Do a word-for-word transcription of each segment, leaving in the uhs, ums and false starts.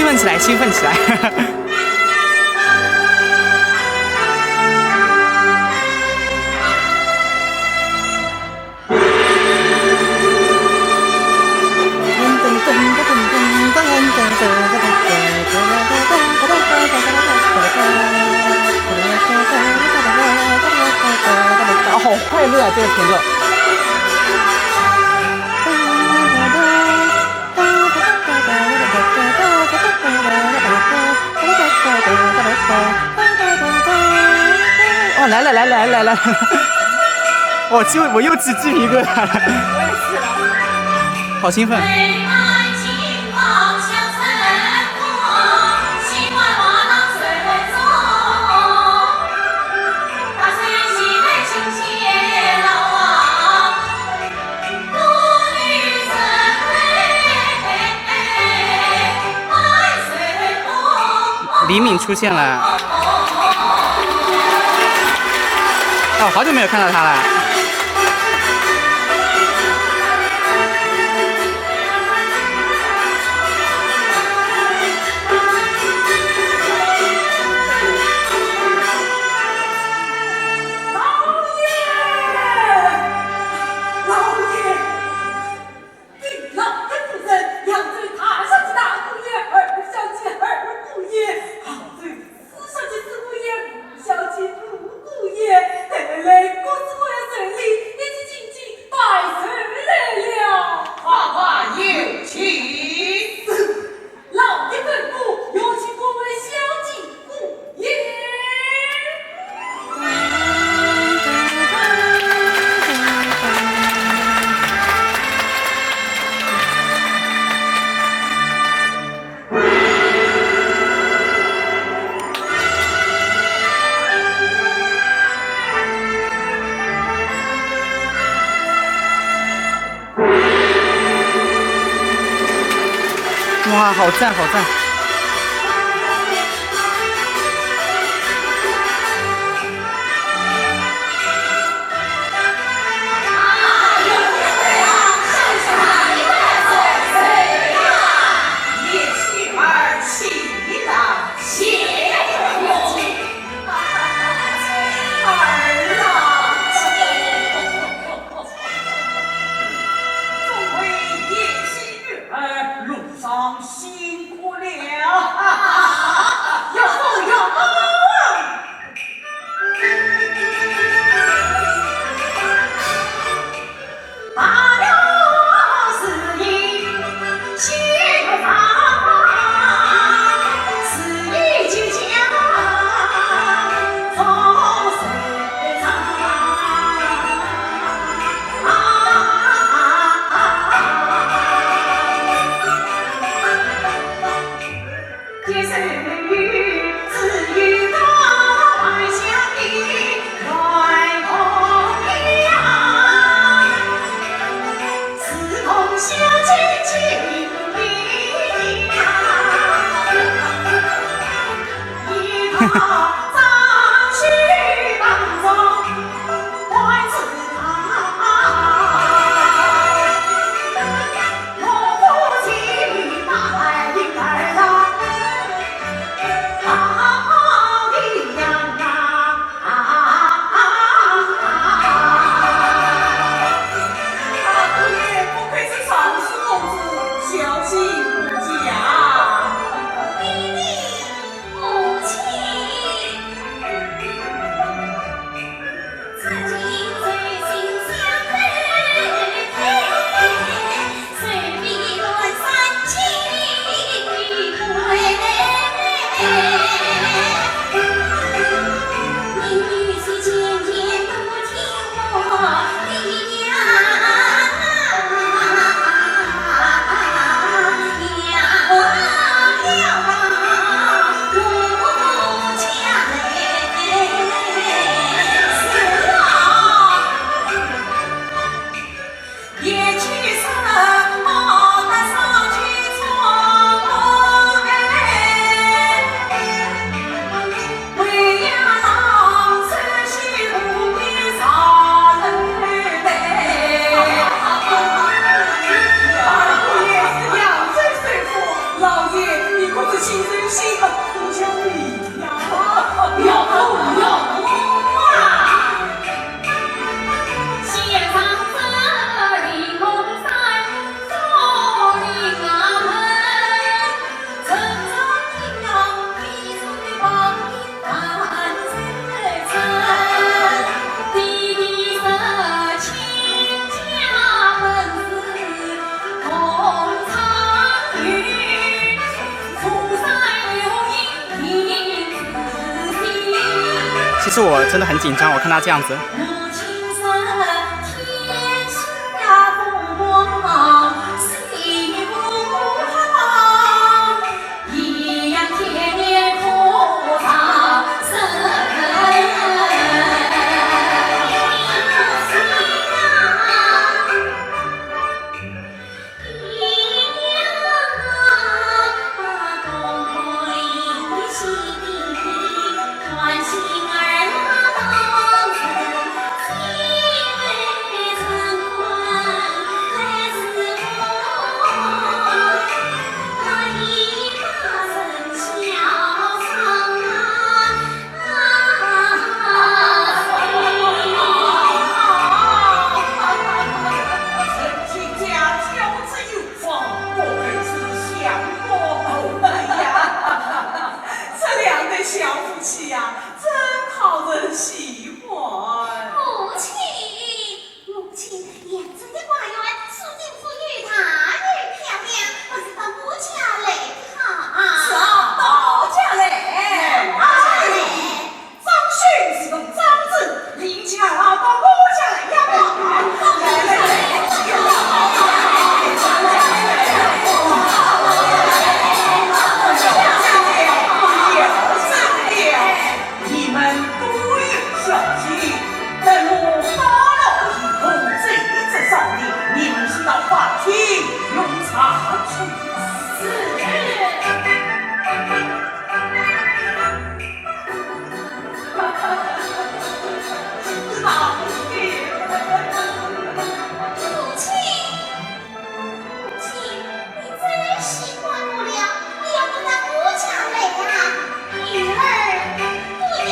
奋起来，兴奋起来！啊，好快乐啊，这个前奏。 哦，来了来了来了来了！我就我又起鸡皮疙瘩了，好兴奋！李敏出现了。哦，好久没有看到她了。 老爷，老爷，禀老爷夫人，扬州大小姐大姑爷，二小姐二姑爷，杭州四小姐四姑爷，五小姐五姑爷，带来各式各样寿礼，一起进京拜寿来了。快快有请。 老爷吩咐，有请各位小姐姑爷。 哇，好赞，好赞！其实我真的很紧张，我看他这样子。这两对小夫妻呀，真讨人喜欢。母亲，母亲，扬州的花园，是金是玉，大又漂亮，不如到我家来看。是啊，到我家来。到我家来。张兄是同张珍，林家啊，到我家来呀。来来来。你们都有孝心，等我到了以后，这一只少年，你们是到花厅用茶去。是。老爷。母亲。 母亲，你最喜欢我了，你要不到我家来啊？女儿不依。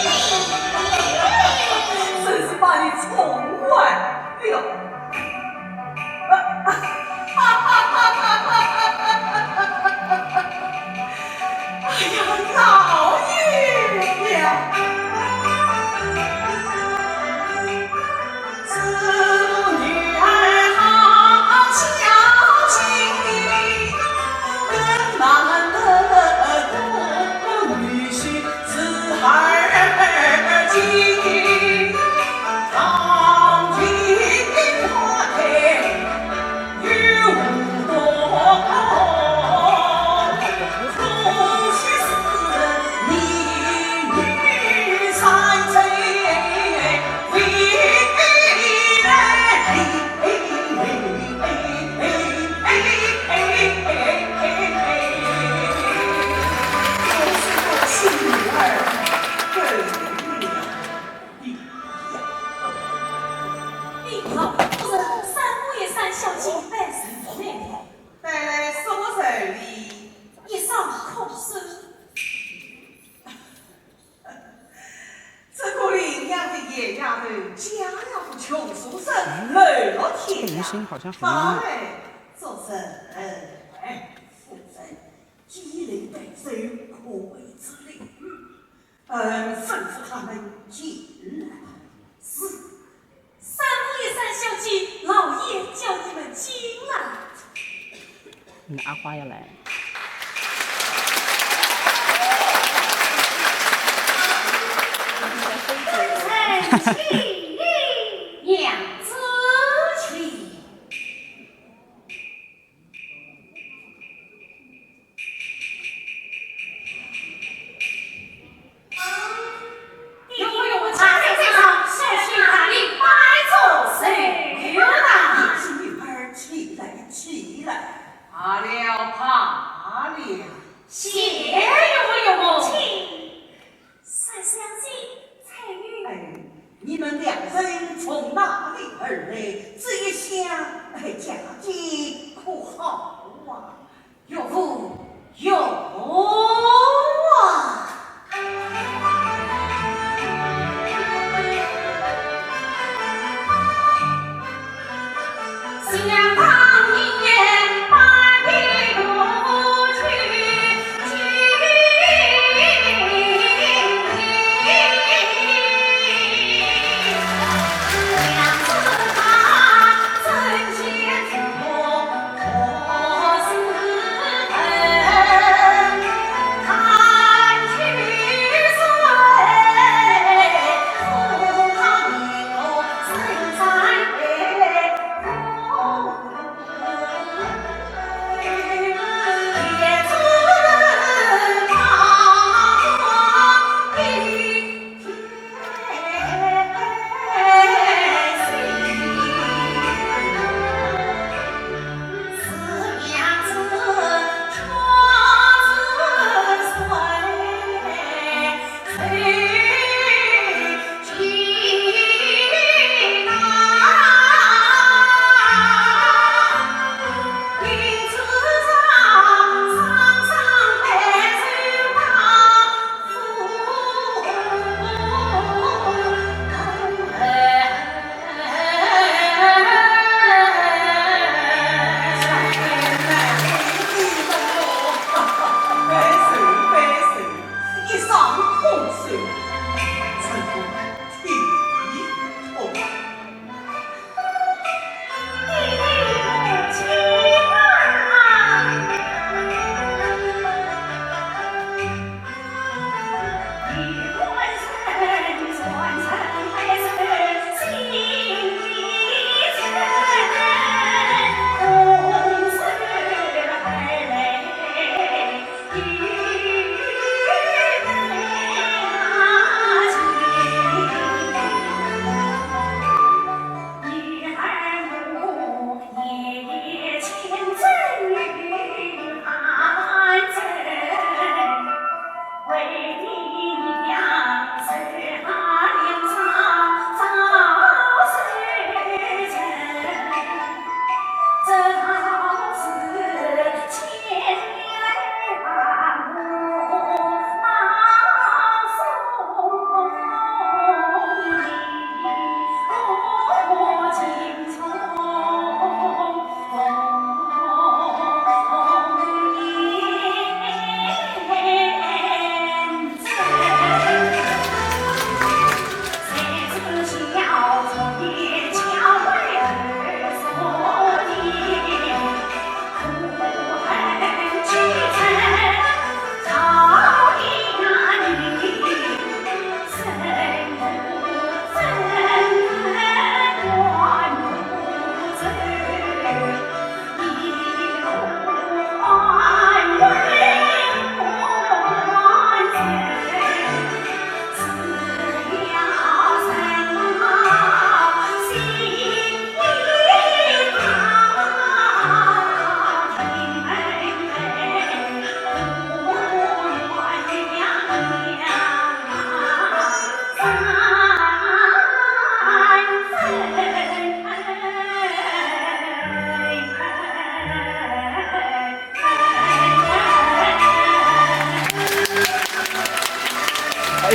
真是把你宠坏了。哎呀，老爷呀！禀老夫人，三姑爷、三小姐拜寿来了。带来什么寿礼？一双空手。这个林家的野丫头，家里穷书生，流落天涯，这明星好像很厉害。她来做甚？哎，夫人，既然拜寿，可谓之礼。 嗯，吩咐他们进来。是。三姑爷、三小姐，老爷叫你们进来。拿花要来。罢了，罢了。谢岳父岳母。请。 三小姐，翠玉。哎，你们两人从哪里而来？这一下，哎，家境可好啊？岳父，岳母。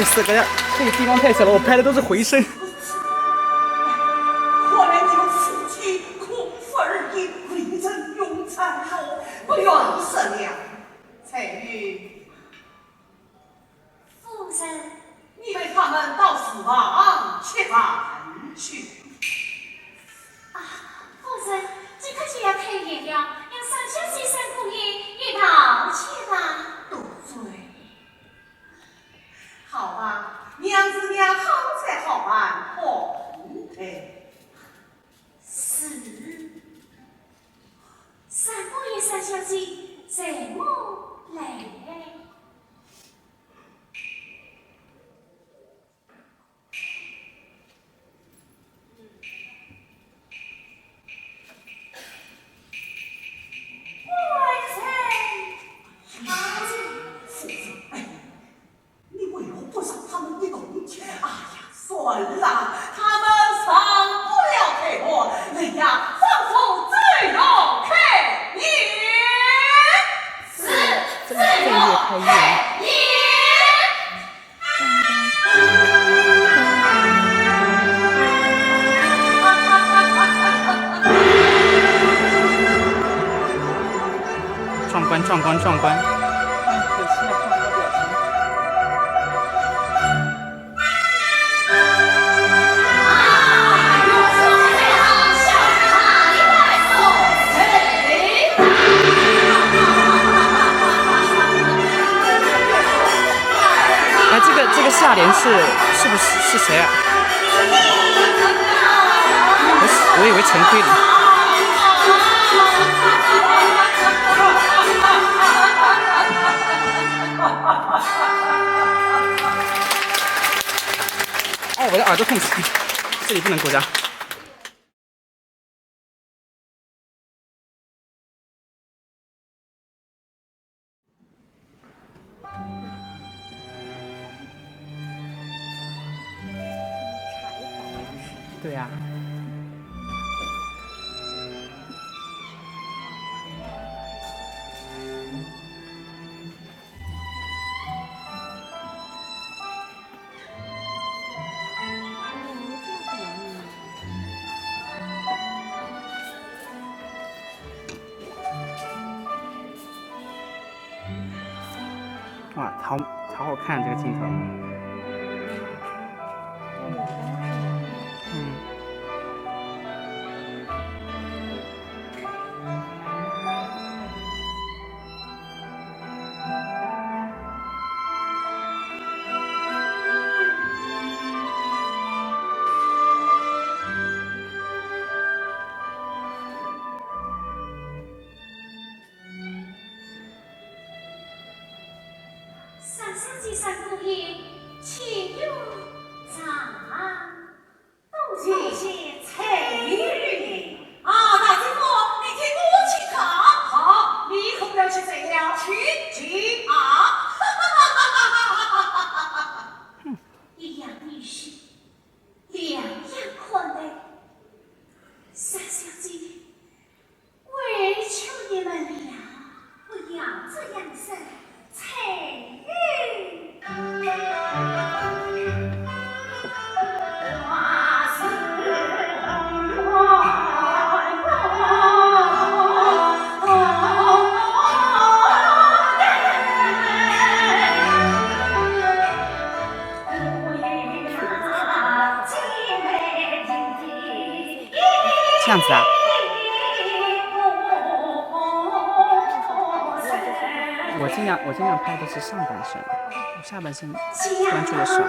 这个呀，这个地方太小了，我拍的都是回声。可怜你们夫妻空腹而已，令人永叹喽，不愿思量。翠云，夫人，你陪他们到厨房吃饭去。啊，夫人，这可就要开宴了，让三小姐、三姑爷一道去吧。多嘴。 好吧，娘子娘好才好办，奉陪。是。三姑爷、三小姐，随我来。 你为何不让他们一同去？哎呀，算了，他们上不了太多。来呀，放风走哟，开宴。是，这个正月开宴。 壮观，壮观，壮观！哎，这个这个下联是是不是是谁啊？我我以为陈慧琳。哎，我的耳朵痛死了，这里不能过家。 对呀。哇，好好看这个镜头。嗯。 三小姐、三姑爷，请用茶。多谢翠云。啊，大姐夫，你替我请客。好，你可不要去醉了，请，请啊。一样女婿，两样款待。三小姐， 委屈你们了。不要这样说，翠云。这样子啊？我尽量，我尽量拍的是上半身，下半身关注的少。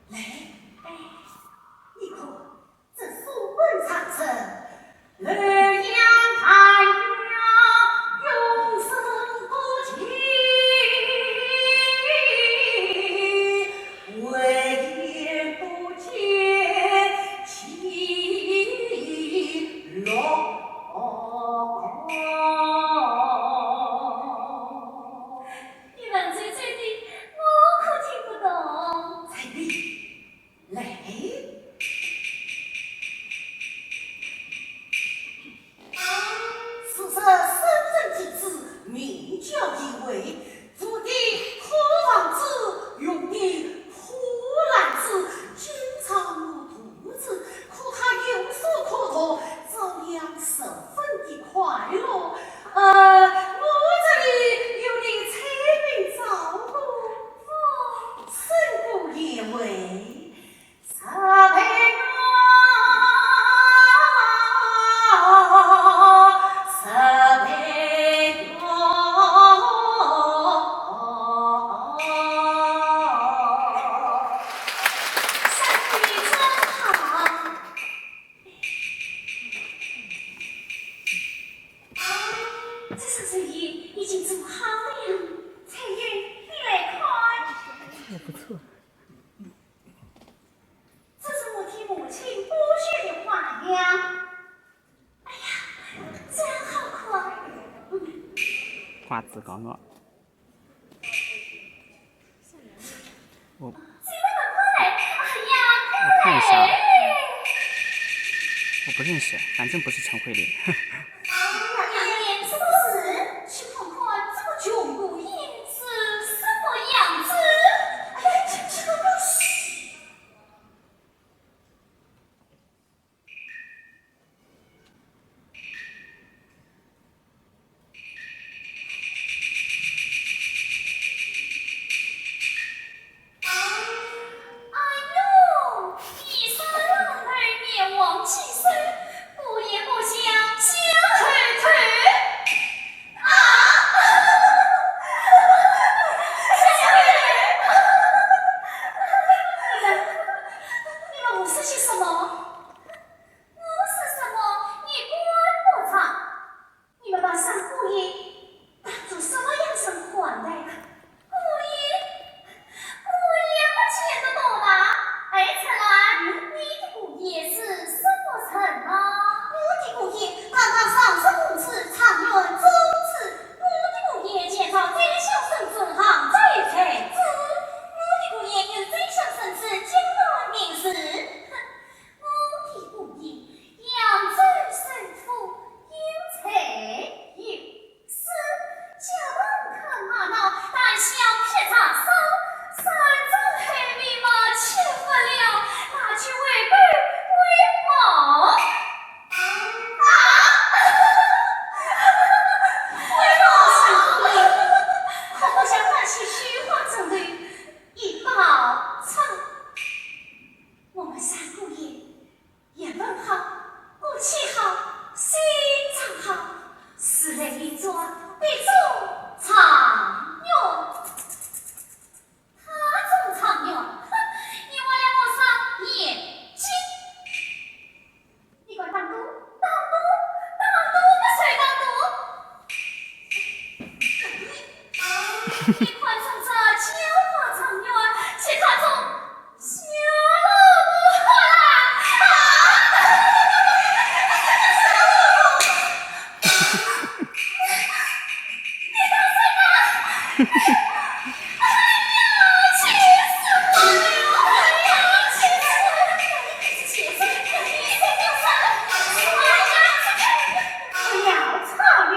来，你看，这书本上说，洛阳大约永生不尽，唯言不见其落。你们这这的，我可听不懂。采萍，来。是说圣人君子，名叫颜回，住的破房子，用的破篮子，经常饿肚子，可他有书可读，照样十分的快乐。呃，我这里有你采萍照顾，哦，胜过颜回。 这是水印，已经做好了。采萍，你来看。也不错。 这是我替母亲补写的画呀。哎呀，真好看！画质高啊。我，你们快来！哎呀，快来！我看一下。我不认识，反正不是陈慧琳。哎呀，这个是，请看看这个穷鬼是什么样子？哎呀，这个是 哎呦，一山老头面黄肌瘦，不言不笑笑透透。啊！你们，你们胡说些什么？ 我说什么，你管不着。你们把三姑爷当作什么样人款待的？姑爷，姑爷不见得多大。哎，春兰，你的姑爷是什么人呢？我的姑爷刚刚上任公子，状元中举。我的姑爷前朝宰相孙子，杭州才子。我的姑爷与宰相孙子，金兰名士。 我的姑爷，扬州首富，有才有势，家门可骂闹，但小撇着手，山珍海味嘛吃不了，拿去喂狗喂猫。啊！喂狗喂猫，可不想拿起绣花针头一包抄。我们三姑爷 学问好，骨气好，心肠好，是来一桩必中状元。他中状元，哼，你挖了我双眼睛。你敢打赌，打赌，打赌，我谁打赌？你看中这叫花状元，其他中 小老虎啦！啊！你当真啊？哎呀，气死我了！哎呀，气死我了！气死我了！哎呀，不要吵了。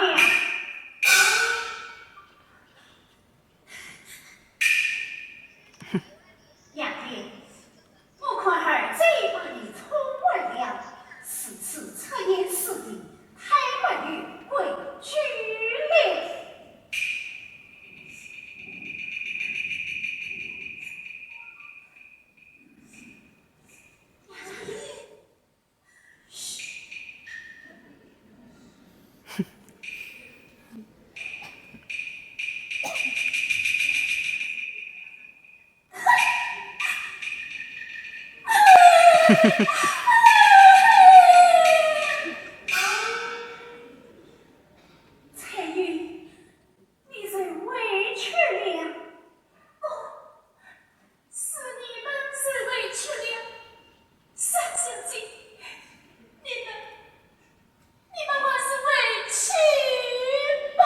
彩云，你受委屈了。哦，是你们受委屈了。三小姐，你们，你们还是回去吧。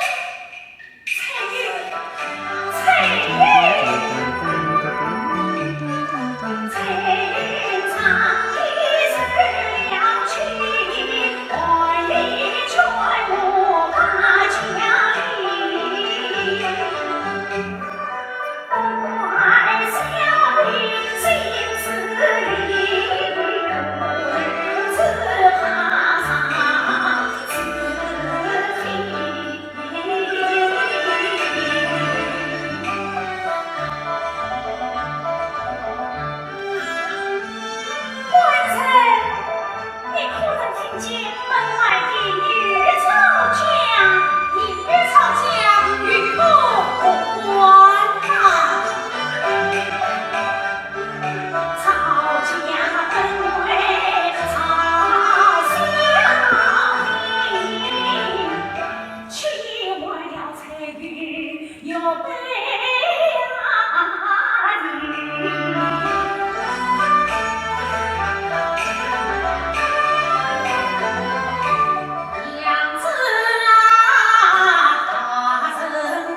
官人，你可曾听见门外的女吵架？一女吵架，与我何关啊？吵架本为吵小命， 岂坏了彩云玉佩呀？娘子啊，大人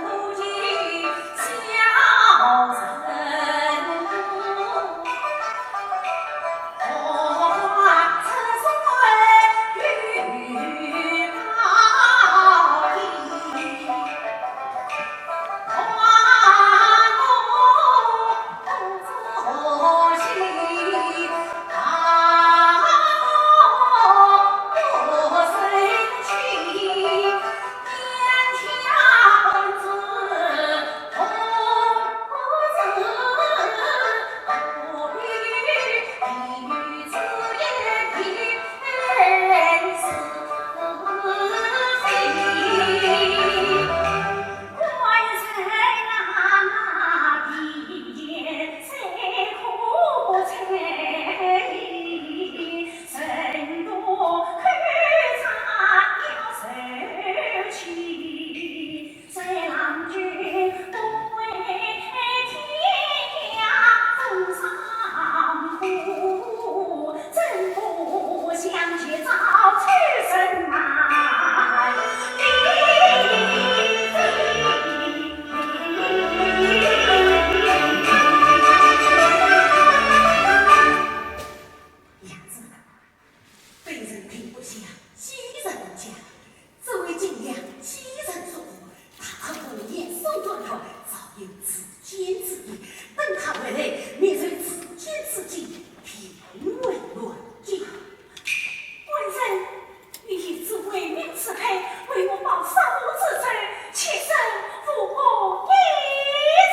不计小人过。 娘子，卑人听不下几人讲，只为尽量几人说和，大可不言送断后，早有自 奸之意，等他回来，你就自奸自计，变为乱计。官人，你一直为民除害，为我报杀父之仇，妾身无过一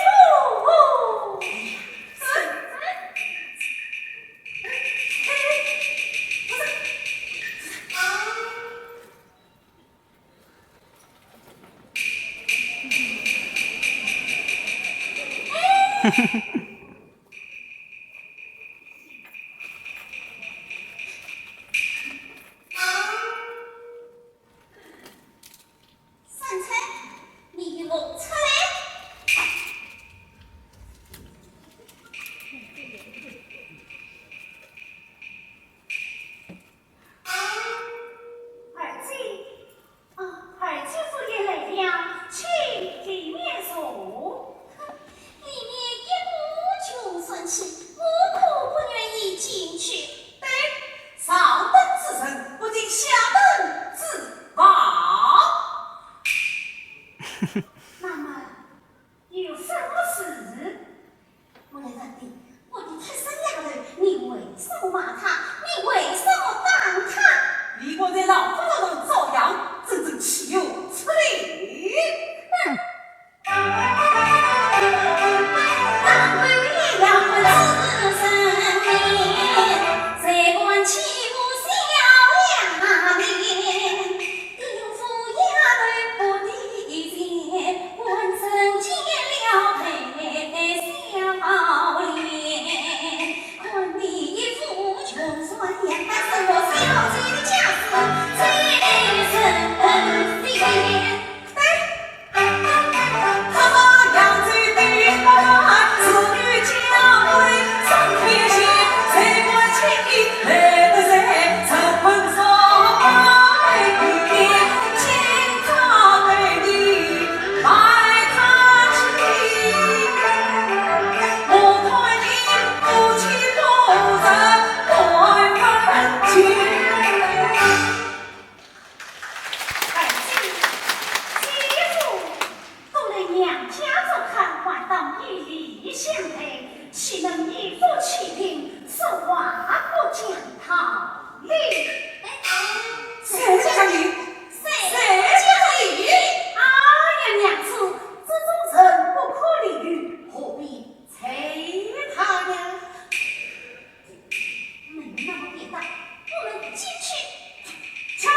处。三春，你与我出来。 二姐，啊，二姐夫也来了，请里面坐。里面一个夫妻定，说话不讲道理。谁不讲理？谁不讲理？哎呀，娘子，这种人不可理喻，何必睬他呢？ 门那么便大，我们进去。且慢！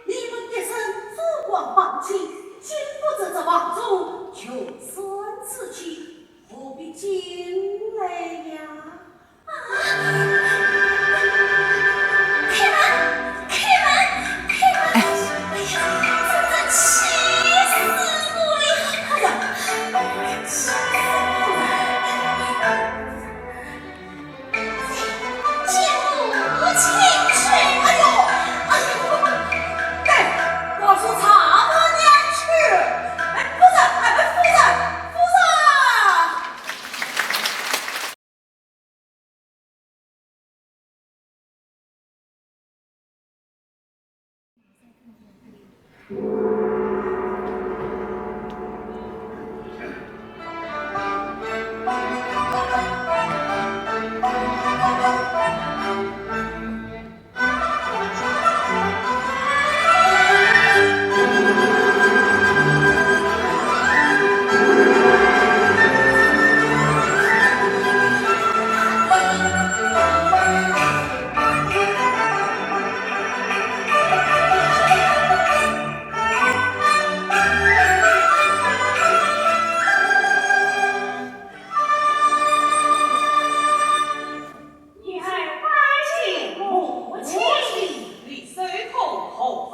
你们一身珠光宝气，禁不得这房中就算自己，何必进来呀？啊！开门！开门！开门！哎呀，真正气死我了！哎呀，气死我了！ 请母亲去。哎呦，哎呦，对，我是查我娘去。哎，夫人，哎，夫人，夫人。 女儿拜见母亲。母亲，你手托何物？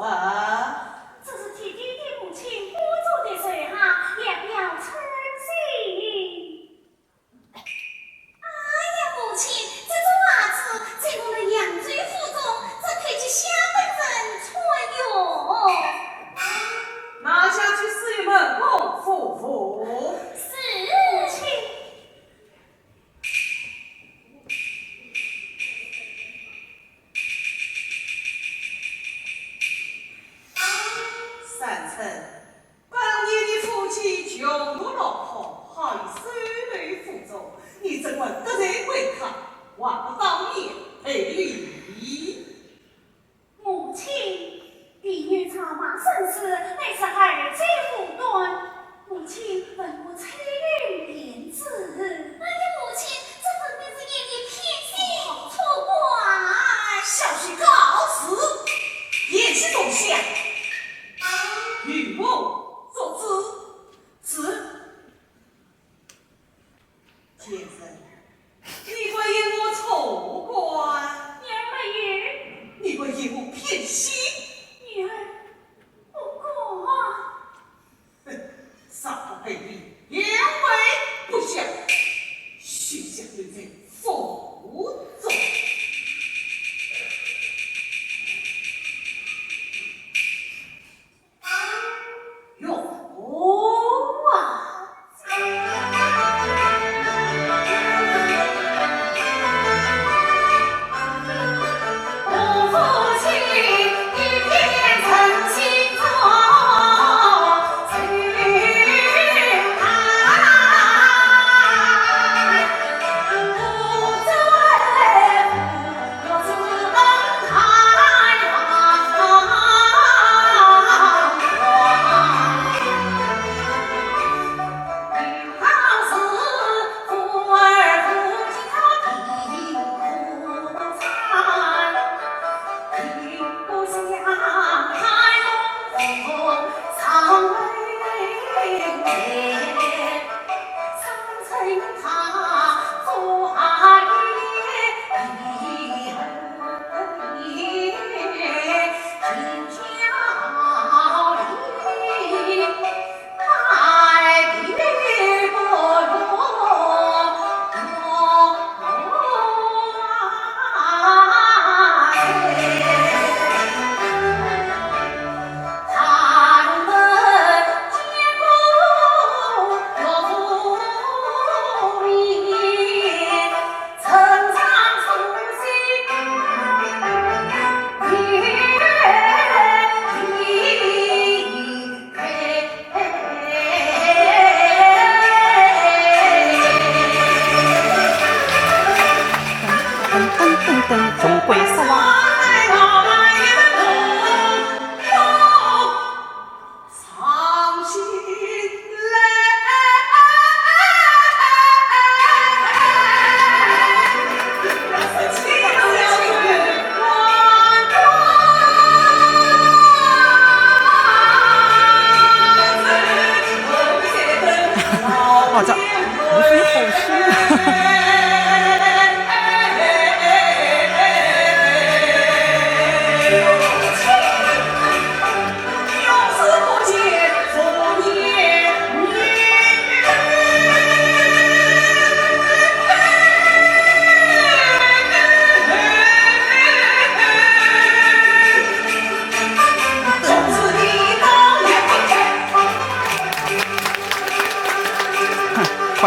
这是替爹爹母亲补做的寿鞋，以表春心。哎呀，母亲，这种鞋子在我们扬州府中，只配给下等人穿哟。拿下去试一门功夫。是。母亲。 三春，当年你夫妻穷途落魄，好意收留府中，你怎会得罪贵客，还不当面赔礼？ 母亲，婢女草鞋生死，乃是二者无端。母亲问我吹牛便知。哎呀，母亲，这分明是你的偏心作怪。小婿告辞，贤婿坐下，由我做主。是。 贱人，你敢嫌我错怪？女儿没有。你敢嫌我偏心？女儿不敢。哼，少不配你两位不孝，休想留在府中。 哟啊！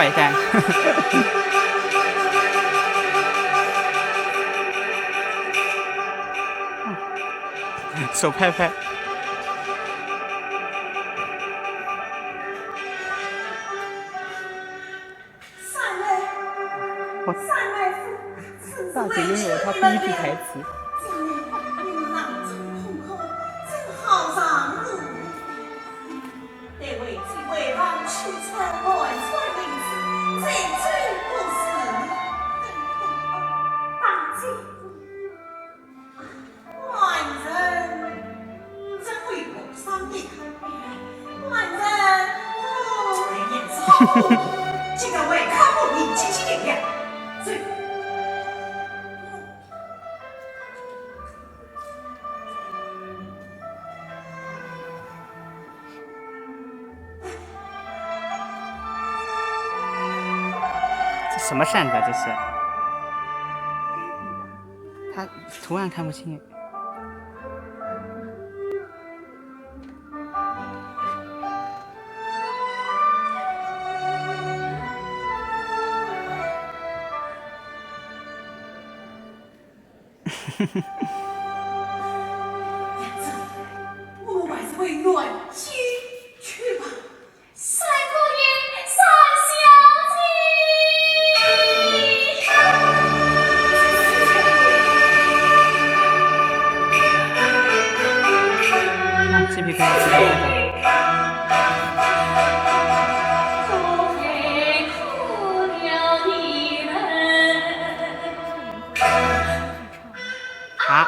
坏蛋。手拍拍。我大姐拥有了她第一句台词。 这什么扇子啊？这是？它图案看不清。 我们还是回南京去吧。三姑爷，三小姐。啊，鸡皮疙瘩起来了。 啊，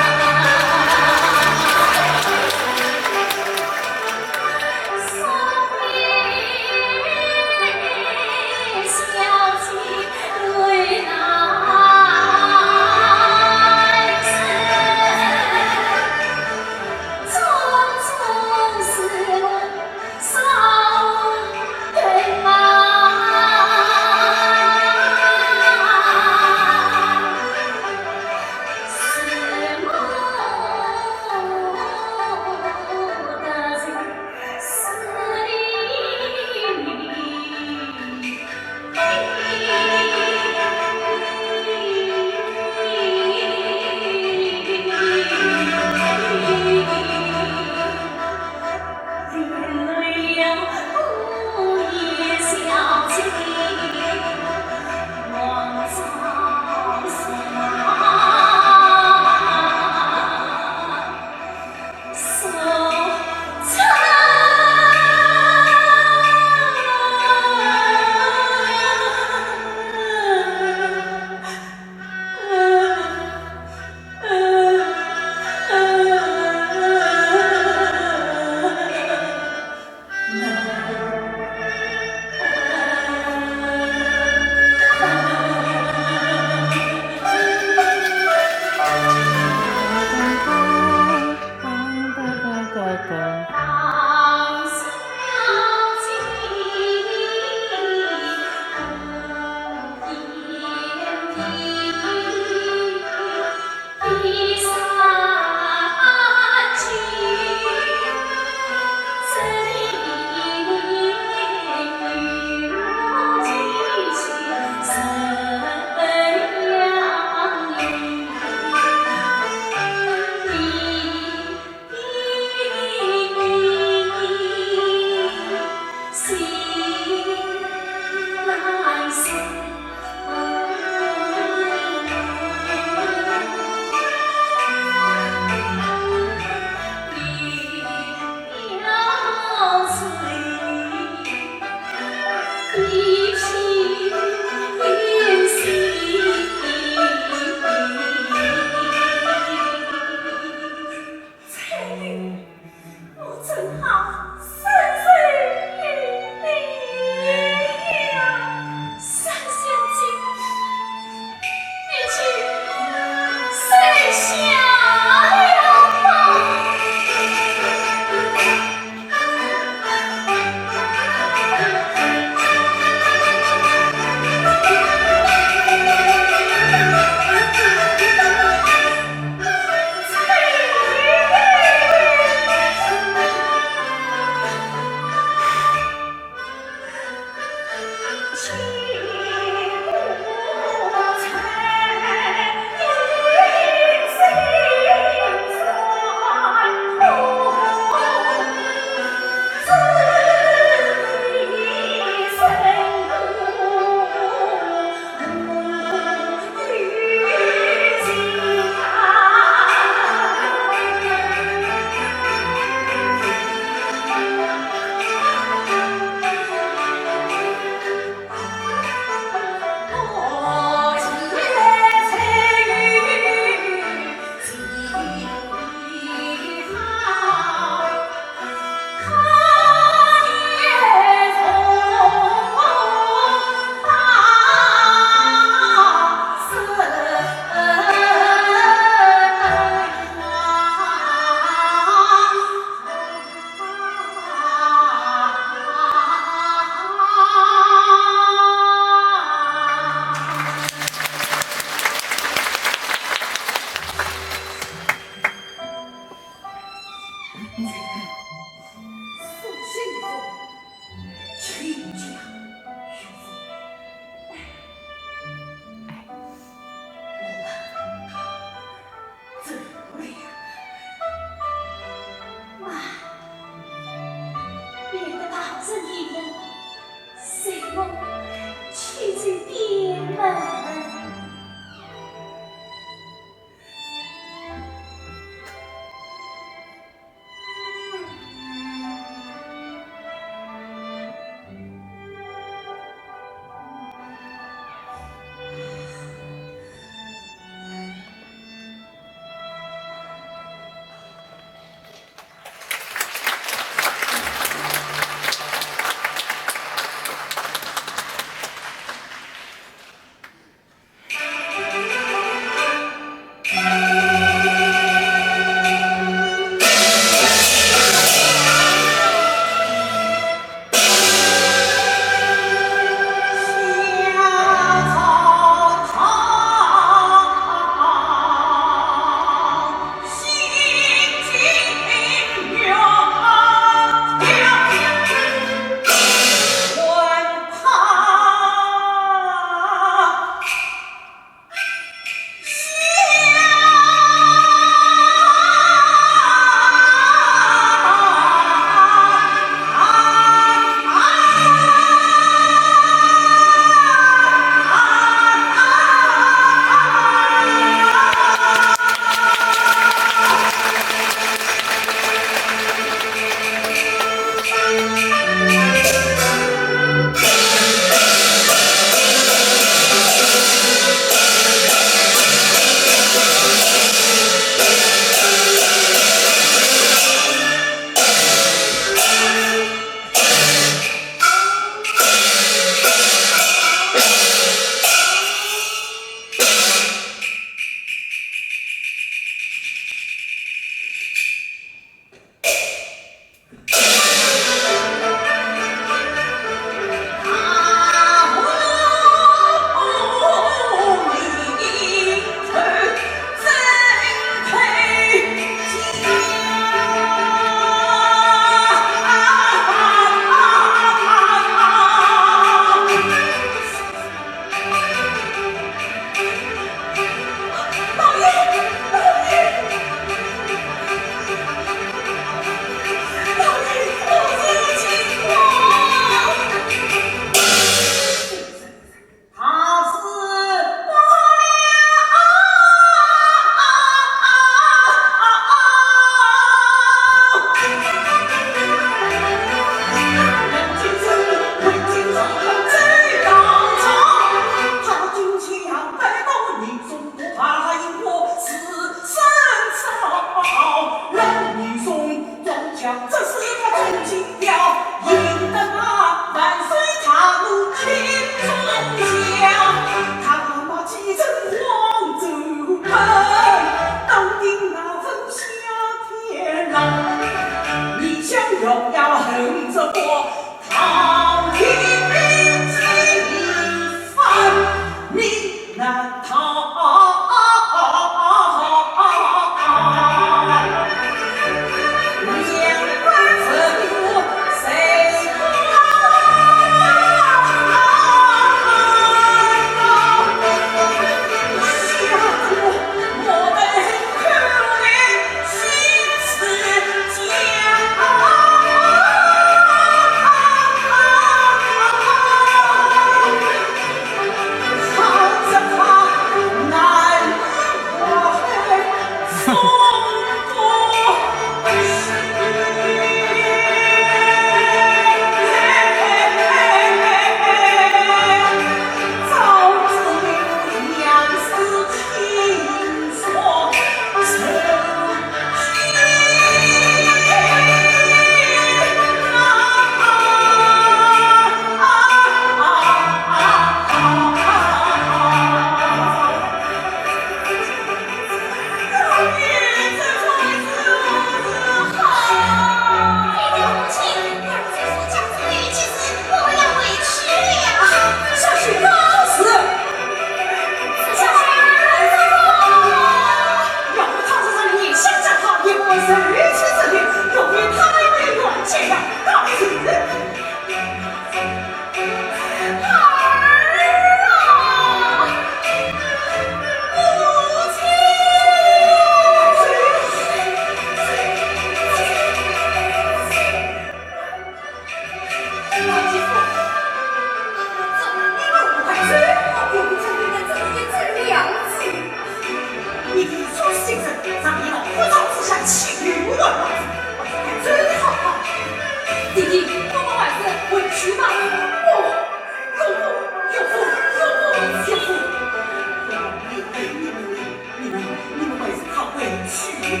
母亲，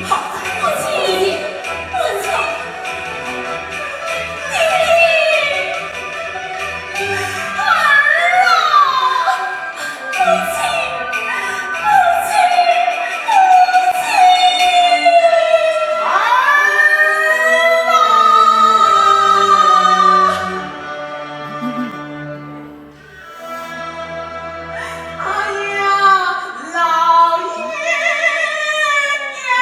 母亲，爹，儿啊，母亲，母亲，母亲，儿啊！哎呀，老爷呀！ 老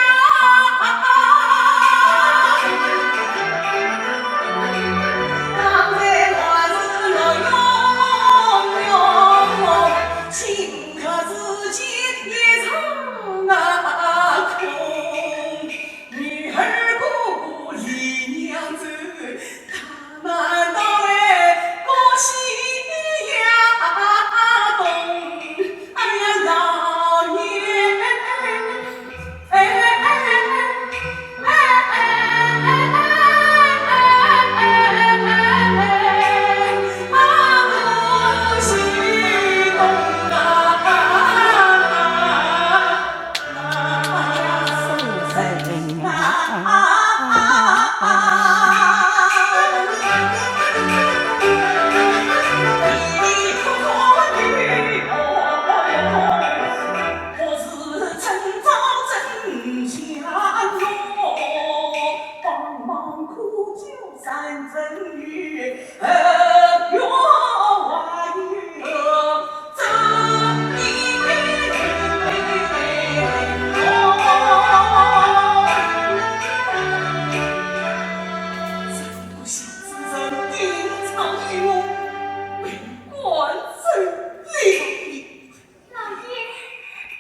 爷，老爷，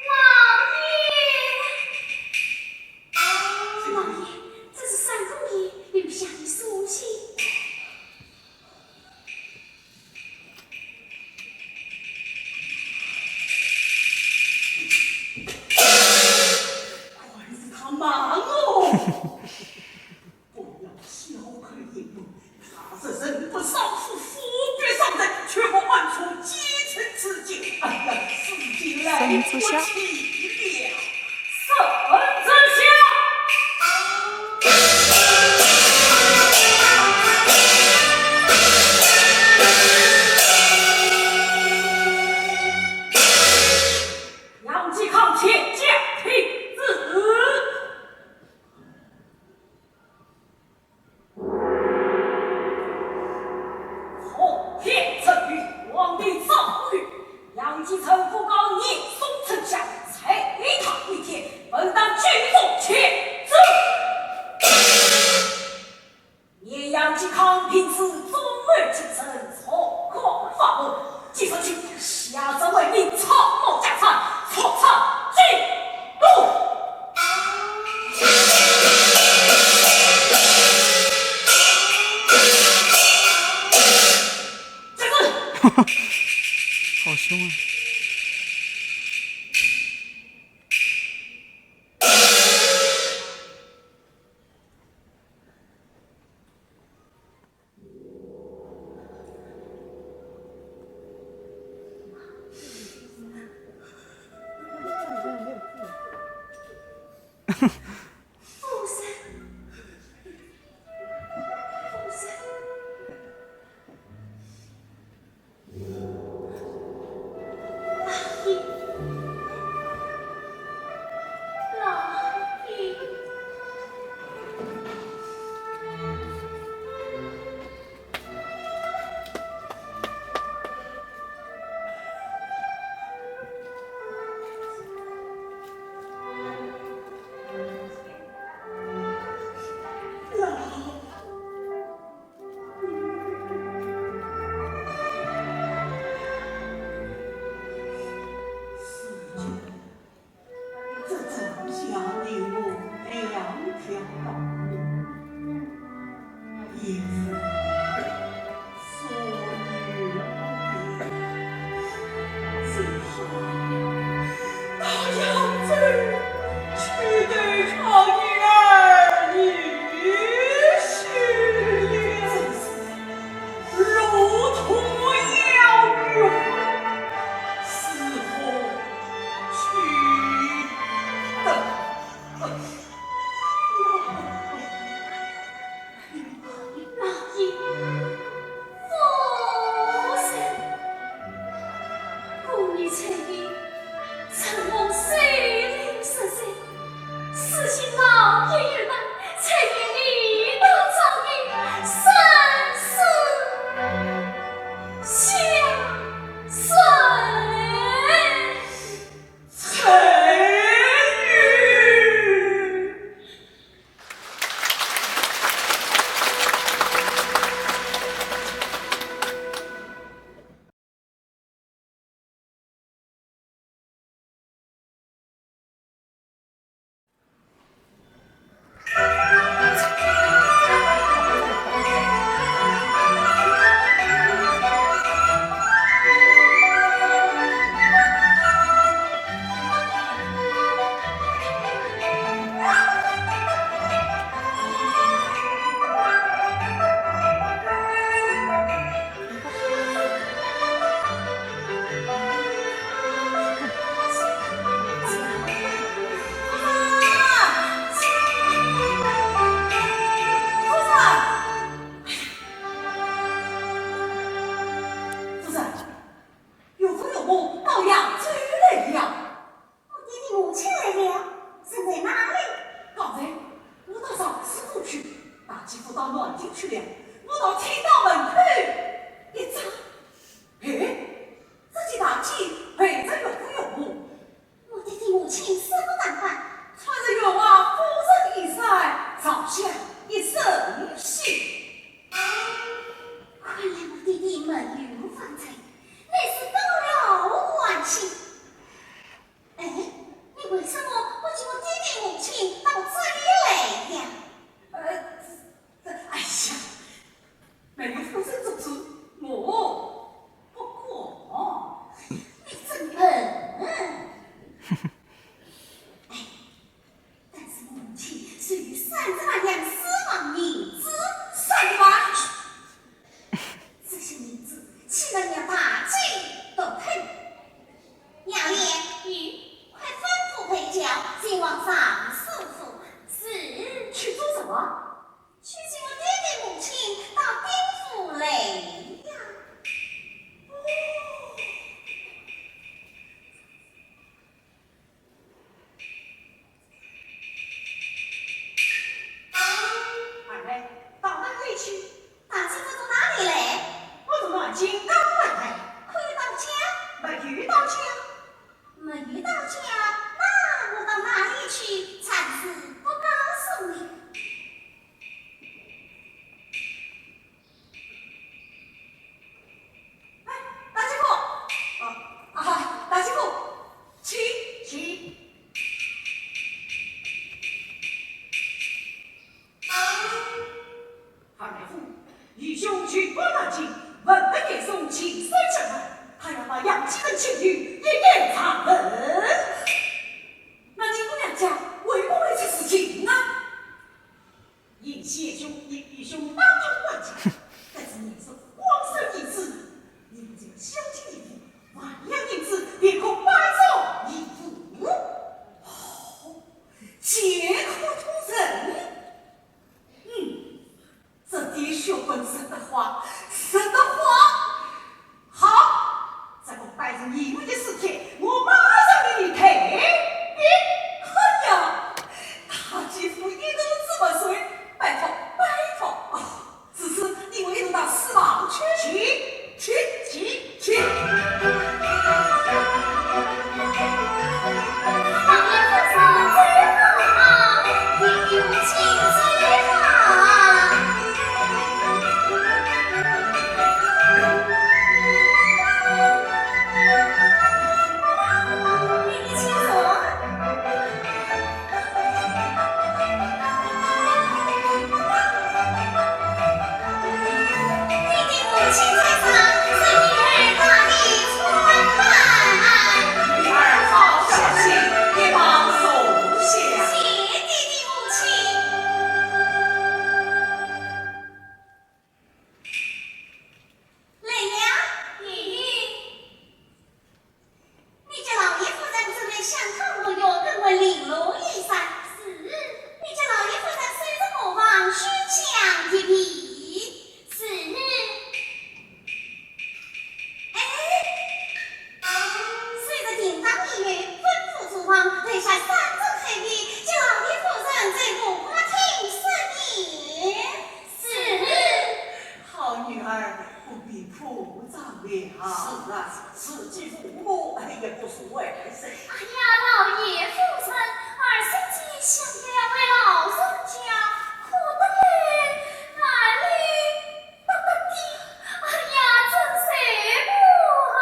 老爷，这是三姑爷留下的书信。 看是他骂我。不要小看英雄，他是人不伤树，树必伤人，却不安处几寸之境。哎呀，世间来不及了。圣旨下。圣旨下。 杨继康前驾听旨。奉天圣谕，皇帝诏谕，杨继昌讣告严嵩丞相，罪他逆天，本当举众枪决。 念杨继康平时忠厚谨慎，从广发文，今日起下诏为民草木家产，速抄记录。这是好凶啊！翠云，承蒙水灵十岁，如今老天有难，翠云理当照应，三世相随。 夫人，岳父岳母到扬州来了。我爹爹母亲来了，人在哪里？刚才我到尚书府去，大姐夫到南京去了，我倒听到门口一张。哎，只见大姐陪着岳父岳母。 我爹爹母亲什么打扮？穿着员外夫人衣衫，朝下一身喜。看来我爹爹没有犯罪，乃是得了欢喜。哎，你为什么不请我爹爹母亲到这里来呀？呃，这，哎呀， 没有夫人做主，我不敢。你真笨。哎，但是我母亲虽有三十万两私房银子，三十万？这些银子岂能让大姐独吞？杨莲，嗯，快吩咐陪轿前往尚书府。是。去做什么？ 去请我爹爹母亲到丁府来呀。哦。二妹，到哪里去？大姐夫从哪里来？我从南京刚刚来。可有到家？没有到家。没有到家，那我到哪里去才是不告诉你？ 哎，大姐夫，啊，啊，大姐夫，请，请。二妹夫，愚兄去过南京，问得严嵩情深相待，他要把杨继成请去一言长问。那你们两家会不会出事情啊？ 因愚兄，因愚兄当头还价，但是严嵩光收银子，你们这个小姐一副，万两银子便可摆作一副。哦，借口通人。嗯，这点血本事的话，实的话， 好，再过半日你们的事体，我马上与你退兵。哎呀，大姐夫一肚子墨水，拜托，拜托。哦，此事你们一同到书房去。去，去，去，去。老爷夫人走好，有请走好。自己父母也不是外人。哎呀，老爷夫人，二小姐想给两位老人家，可得哪里得得的？哎呀，真是不好。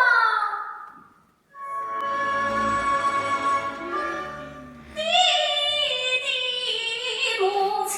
爹爹母亲。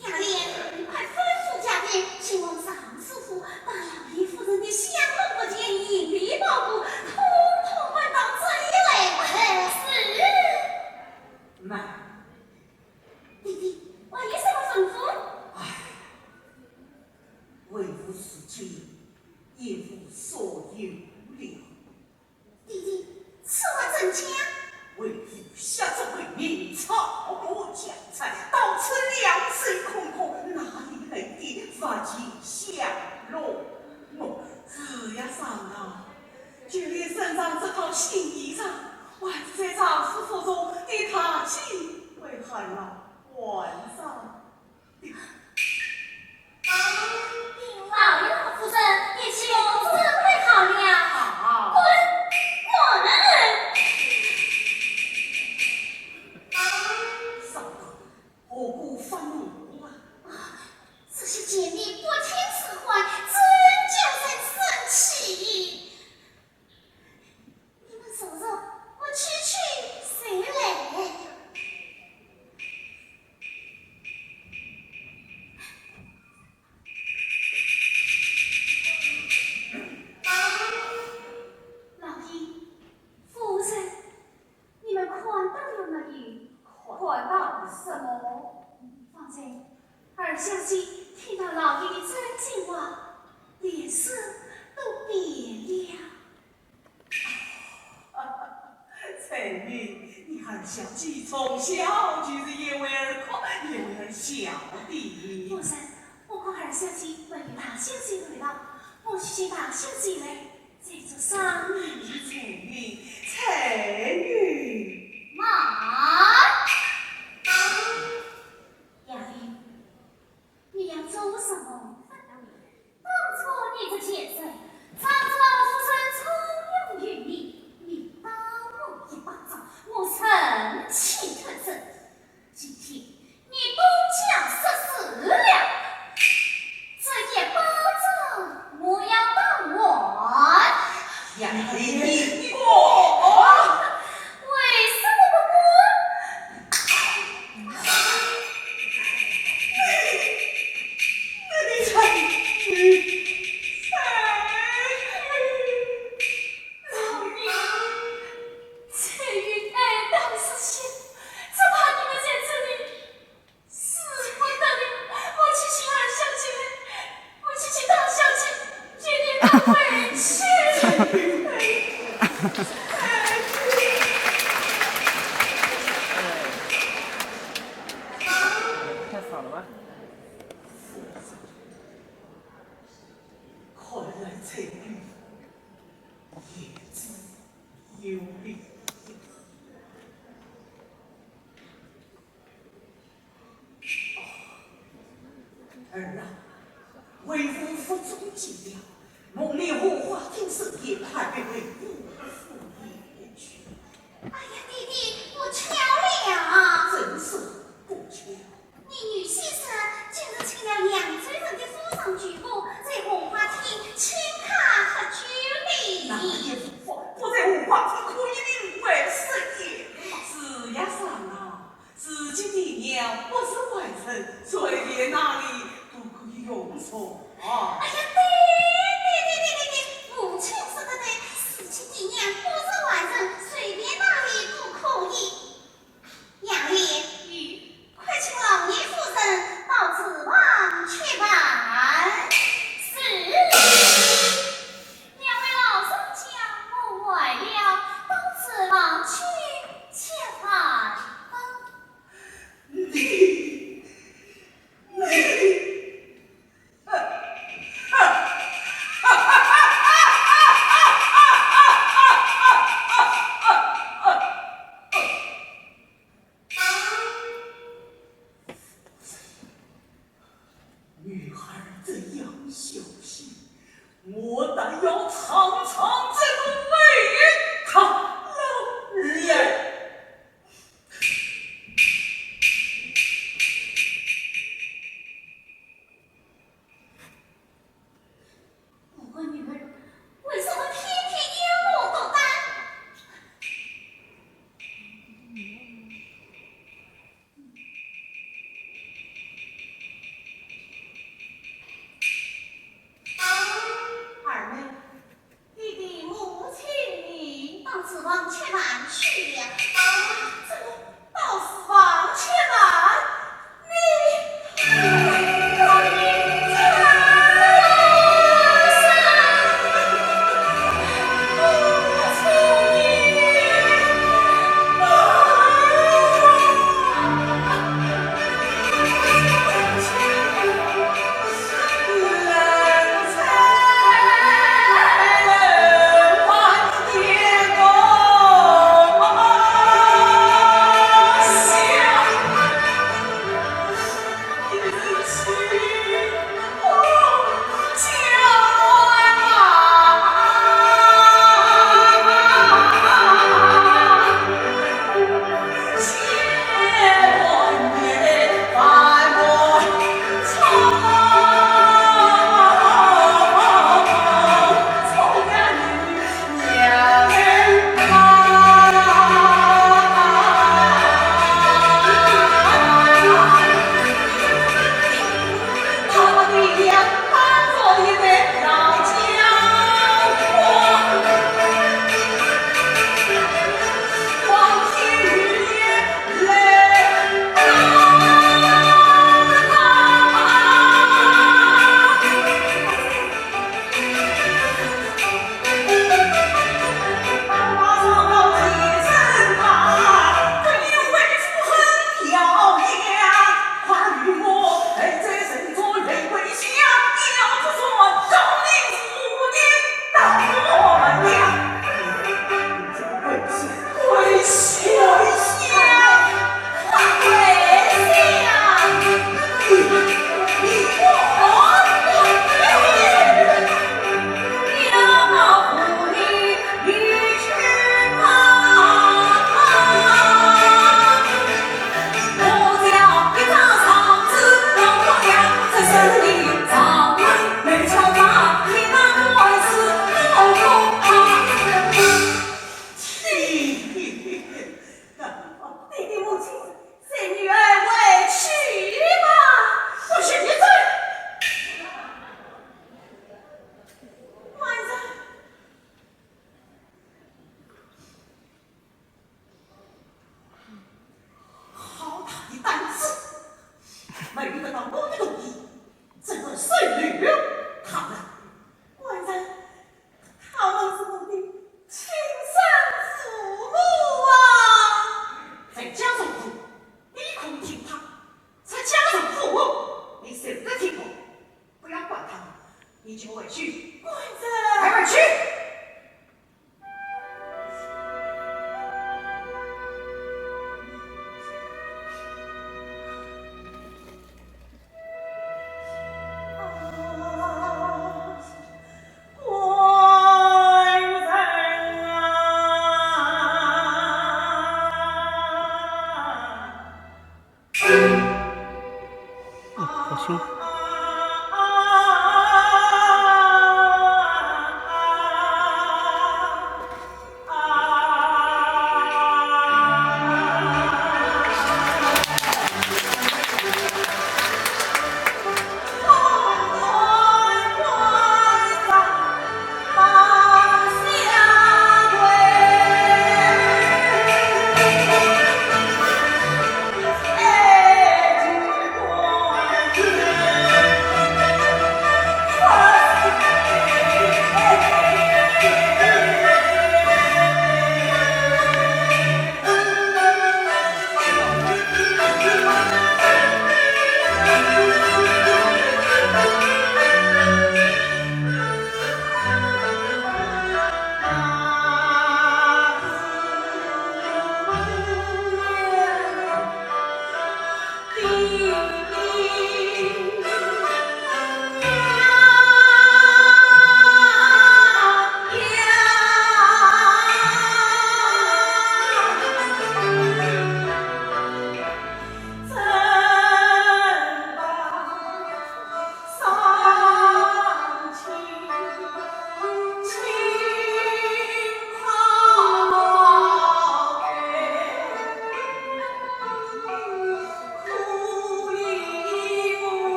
雅莲，你快吩咐家丁，先往尚书府把老爷夫人的香炉物件、银皮宝物，统统搬到这里来。是。慢。爹爹，还有什么吩咐？唉，为父自己一无所有了。 爹爹，此话怎讲？为父下作为民，草木将才，到此两手空空，哪里来的万金香炉？我日夜上啊，就连身上这套新衣裳，还在尚书府中的大厅为孩儿换上。 老爷夫人，一切都准备好了。好。滚，滚！嫂嫂，何故发怒啊？啊，这些贱婢不听使唤，怎叫人生气？ 你们坐坐，我去去水来。老爷，夫人，你们看到了没有？看到了什么？方才二小姐听到老爷的真情话，脸色都变了。 才女你二小姐从小就是眼为儿哭，眼为儿笑的。夫人，我看二小姐还有大小姐来了，我去请大小姐来，再做商议。翠云，翠云。慢！杨林，你要做什么？当初你这贱人，常常夫人重用于你，你打我一巴掌，我忍气吞声。今天你东家失势了，这一巴掌我要打还。杨林，你，你，我，为什么不还？ 老爷，翠云爱到如此，只怕你们在这里死不得了。我去请二小姐来，我去请大小姐，接你们回去。太少了吧？ 看来这个也是有理。儿啊，为父腹中饥了，梦里荷花亭盛宴，快别回父府去。哎呀，爹爹，不巧了。真是不巧。 你女婿说今日请了扬州城的富商巨贾，在荷花亭请客喝酒呢。那也无妨，不在荷花亭可以另外设宴嘛。是呀，商郎，自己爹娘不是外人，随便哪里都可以用茶。哎呀，爹爹爹爹爹爹，母亲说得对，自己爹娘不是外人，随便哪里都可以。 杨林，嗯。快请老爷夫人到厨房去吧。是。两位老人家，我来了，到厨房去吃饭吧。你，你， 女儿这样孝心，我但要尝尝这个味道了。 我个女儿为什么天天要我独担？二妹， 爹爹母亲呢？到厨房吃饭去了。啊，怎么到厨房吃饭？你，你，你，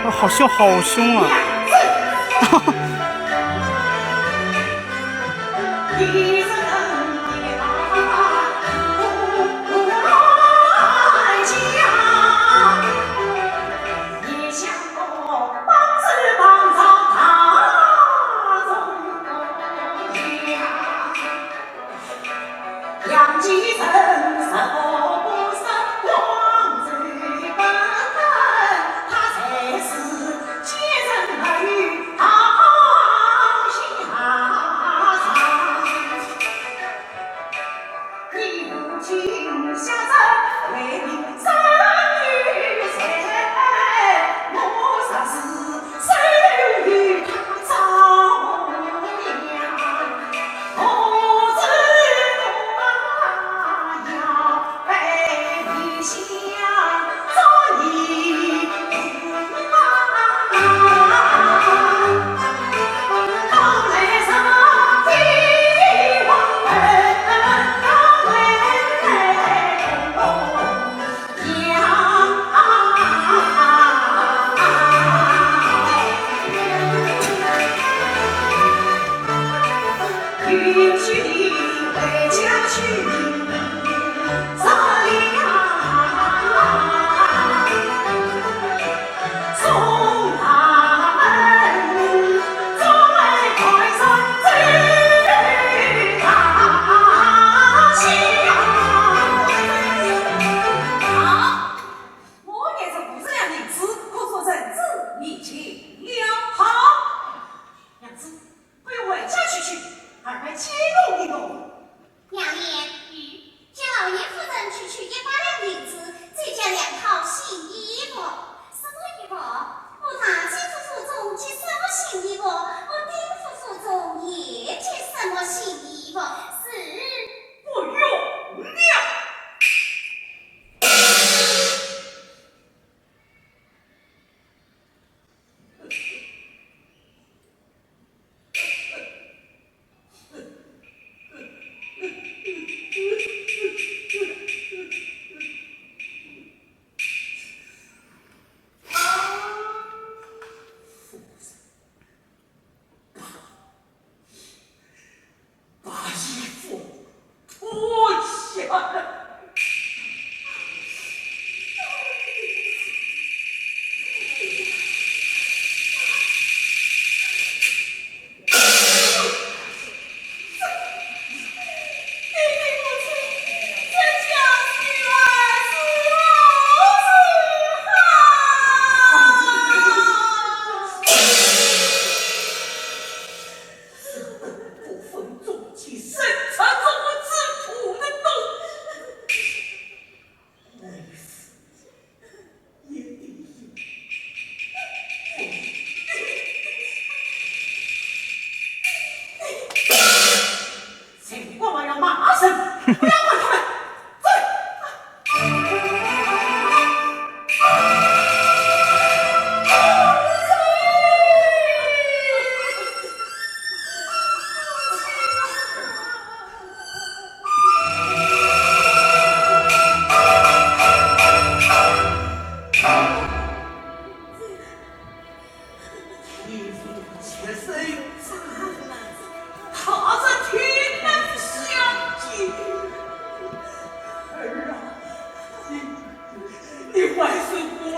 啊，好凶，好凶啊！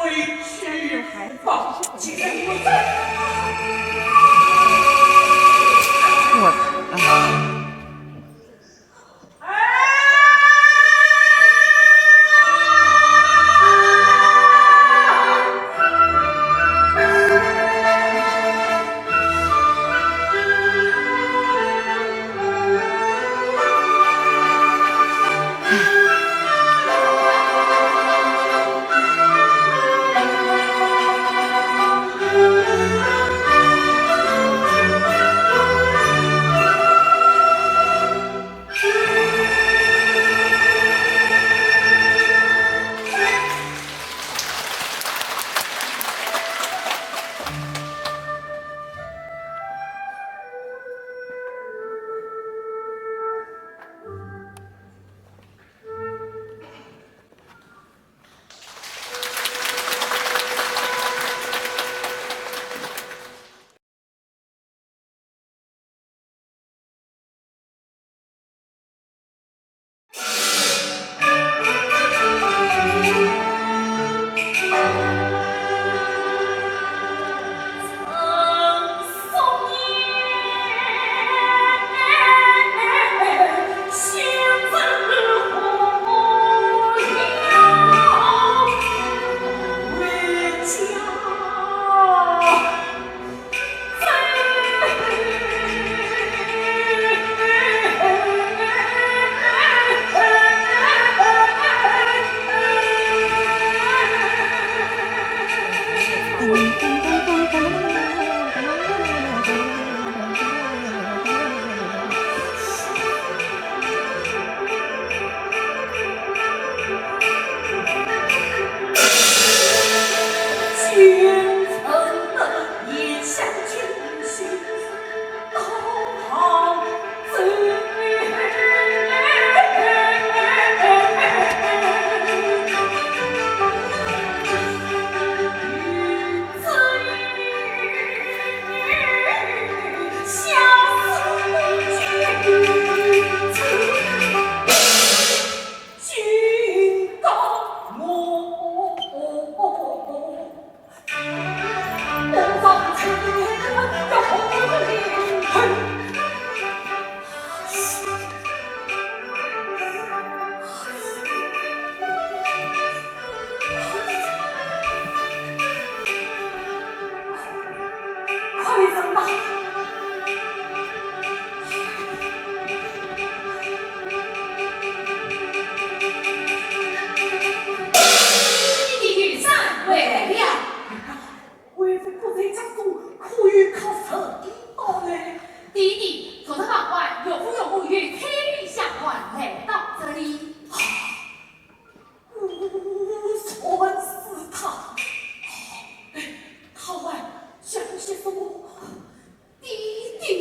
我，哎。快点走吧。你的雨伞回来了。为父不在家中，可有客人到来？弟弟，昨日傍晚，岳父岳母与太医相关来到这里。啊， 果然是他。他还讲些什么？弟弟。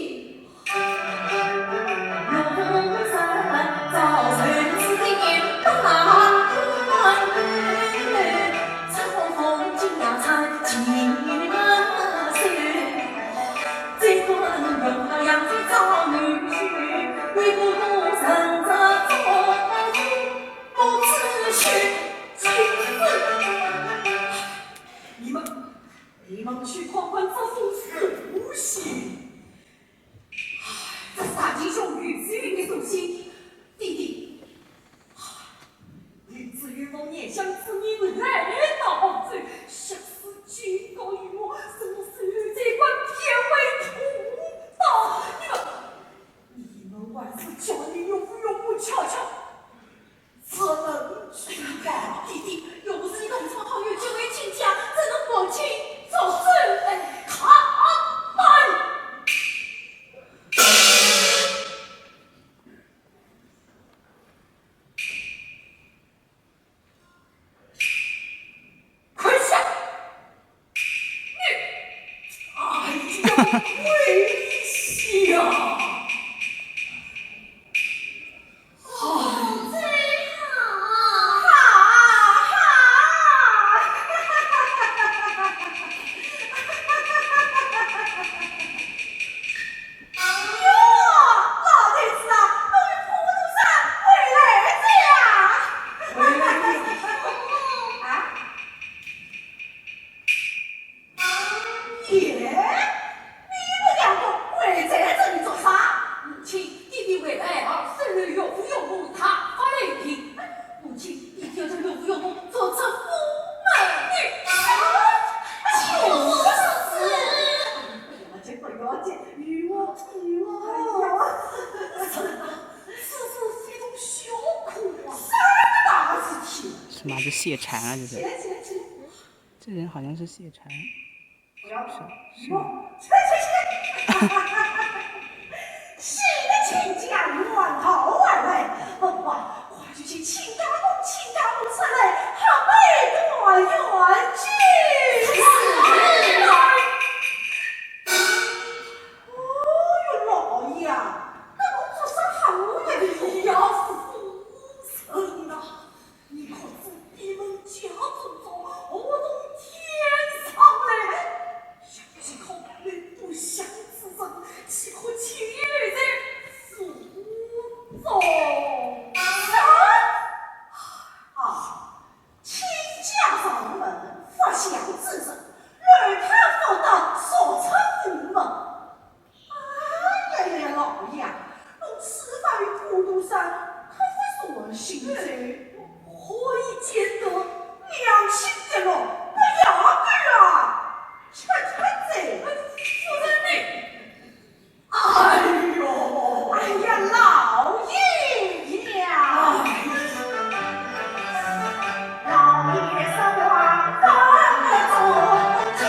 你们，你们去看看这封书信。唉，这是大弟兄于子云的书信。弟弟，唉，于子云奉年相之命来到杭州，下书警告于我，说我是贼官，偏为通报。你们，你们还是叫你岳父岳母瞧瞧。 出门去吧。弟弟，又不是你同窗好友结为亲家，怎能不请早走？哎，看！快下！ 你，哎呀，跪下！啊，真好，好，好。哟，老头子啊，我们普陀山回来了呀。回来了。啊？谢禅啊，这是。谢谢谢谢。这人好像是谢禅。不要说，是吗？洗得清家，满头而来，文华，快去请亲家公、亲家母上来，喝杯团圆酒。哦哟，老爷，搿我做啥好呀？你要是夫人呐，你可知闭门家中坐，祸从天上来？想既可报与不祥之仇，岂可轻易留在苏州？啊，亲家上门发祥之日，而他不得速出府门。 哎呀呀，老爷，侬此番与普陀山可不是玩笑哉，何以见得良心的咯？不要个啊！吃吃哉。夫人呢？哎呦，哎呀，老爷呀！老爷说话不中听。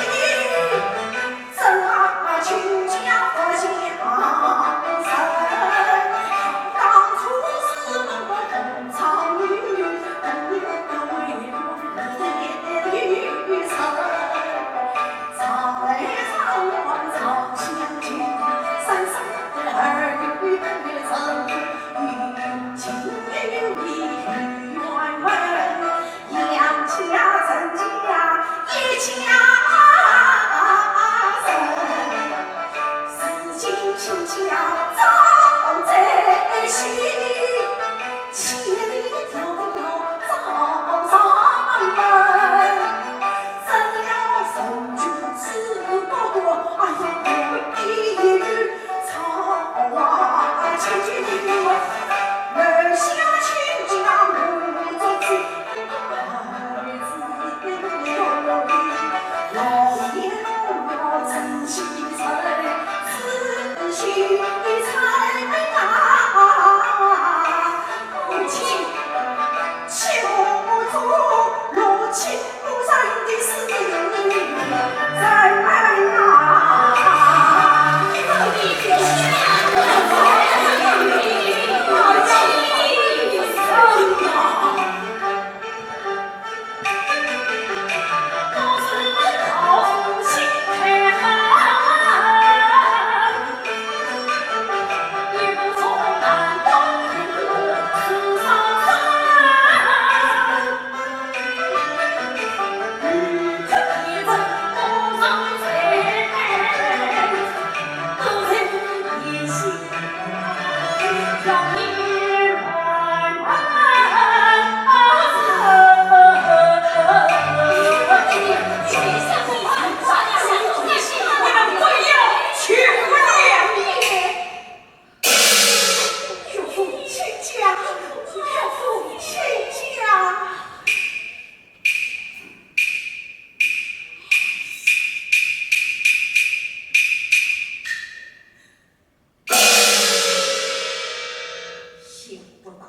想不到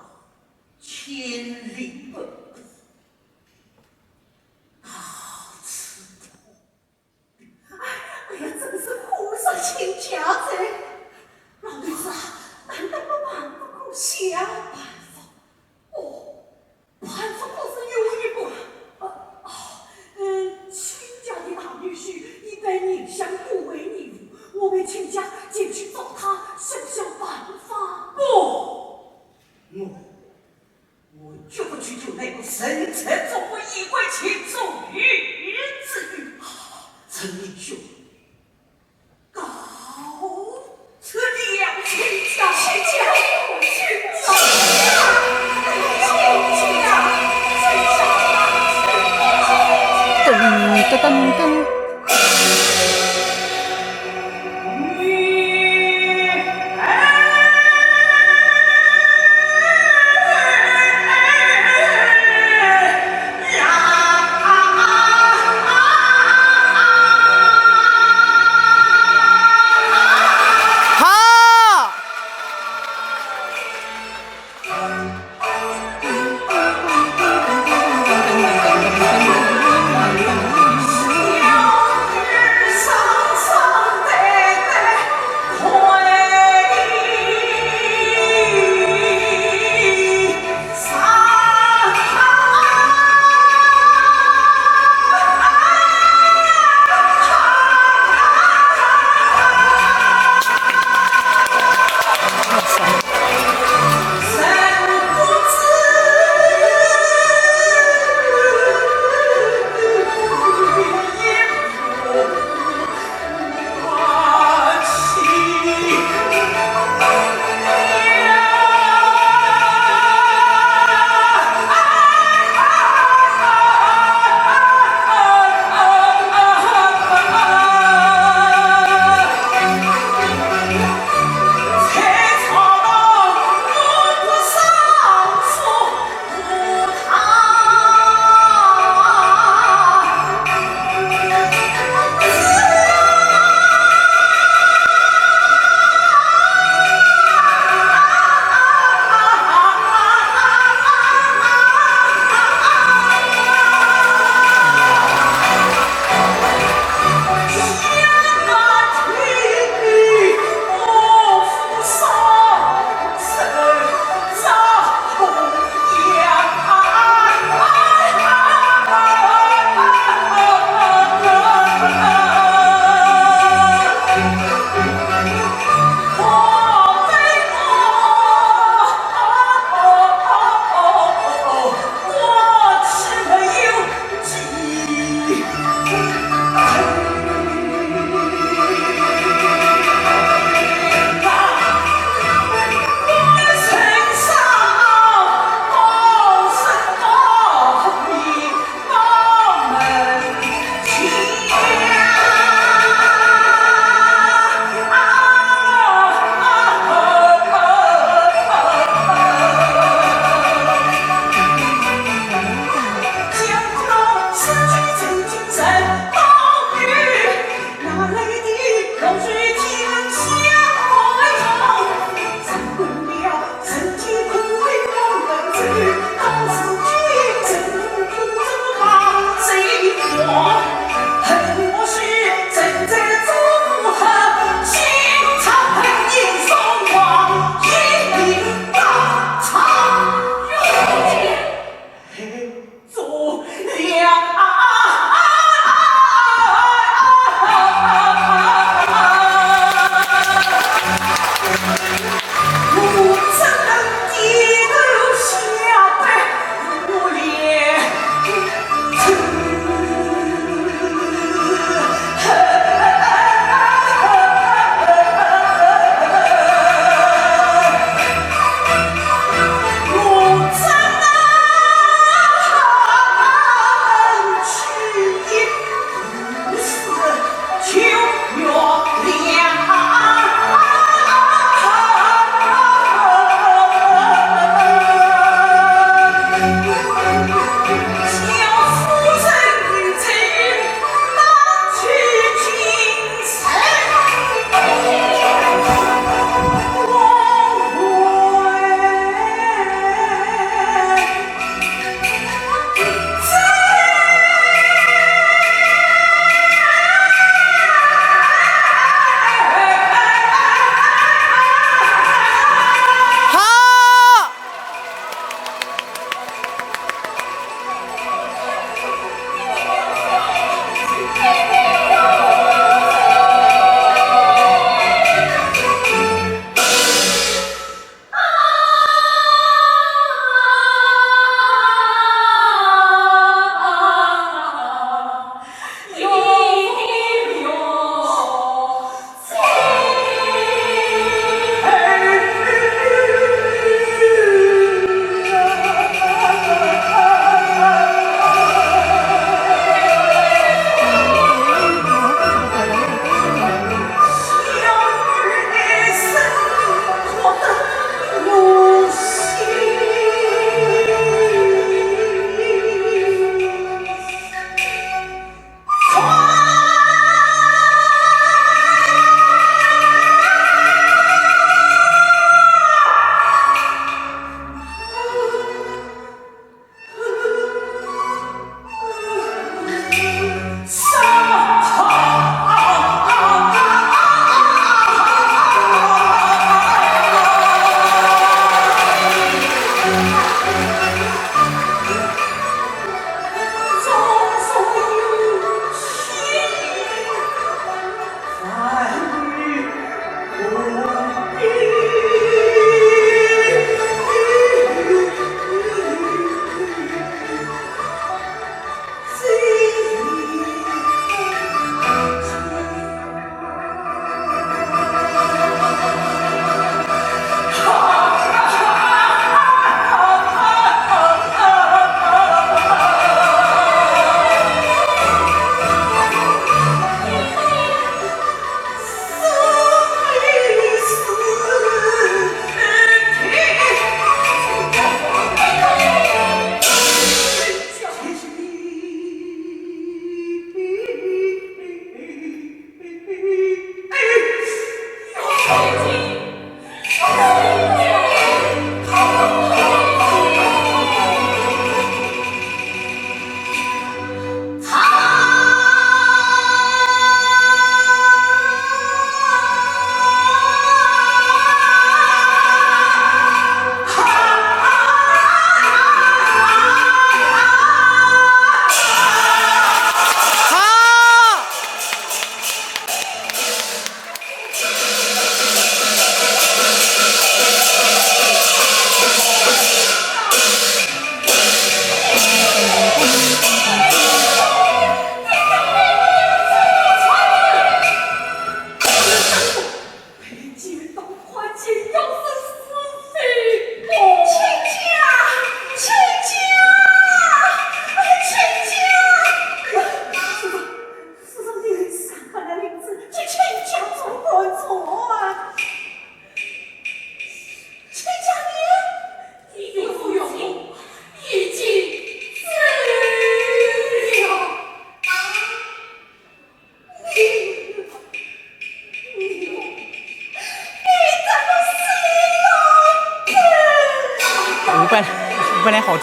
天理不公，到此地步。哎呀，真是苦煞亲家哉。老头子啊，难道不办法可想办法？哦， 办法倒是有一个。啊，啊，嗯，亲家的大女婿已被人相顾为义父，我陪亲家前去找他，想想办法。不，我，我绝不去救那个神才做过一官情所欲之女。陈英雄， 告辞了，亲家，亲家，亲家，亲家，亲家。噔噔噔噔。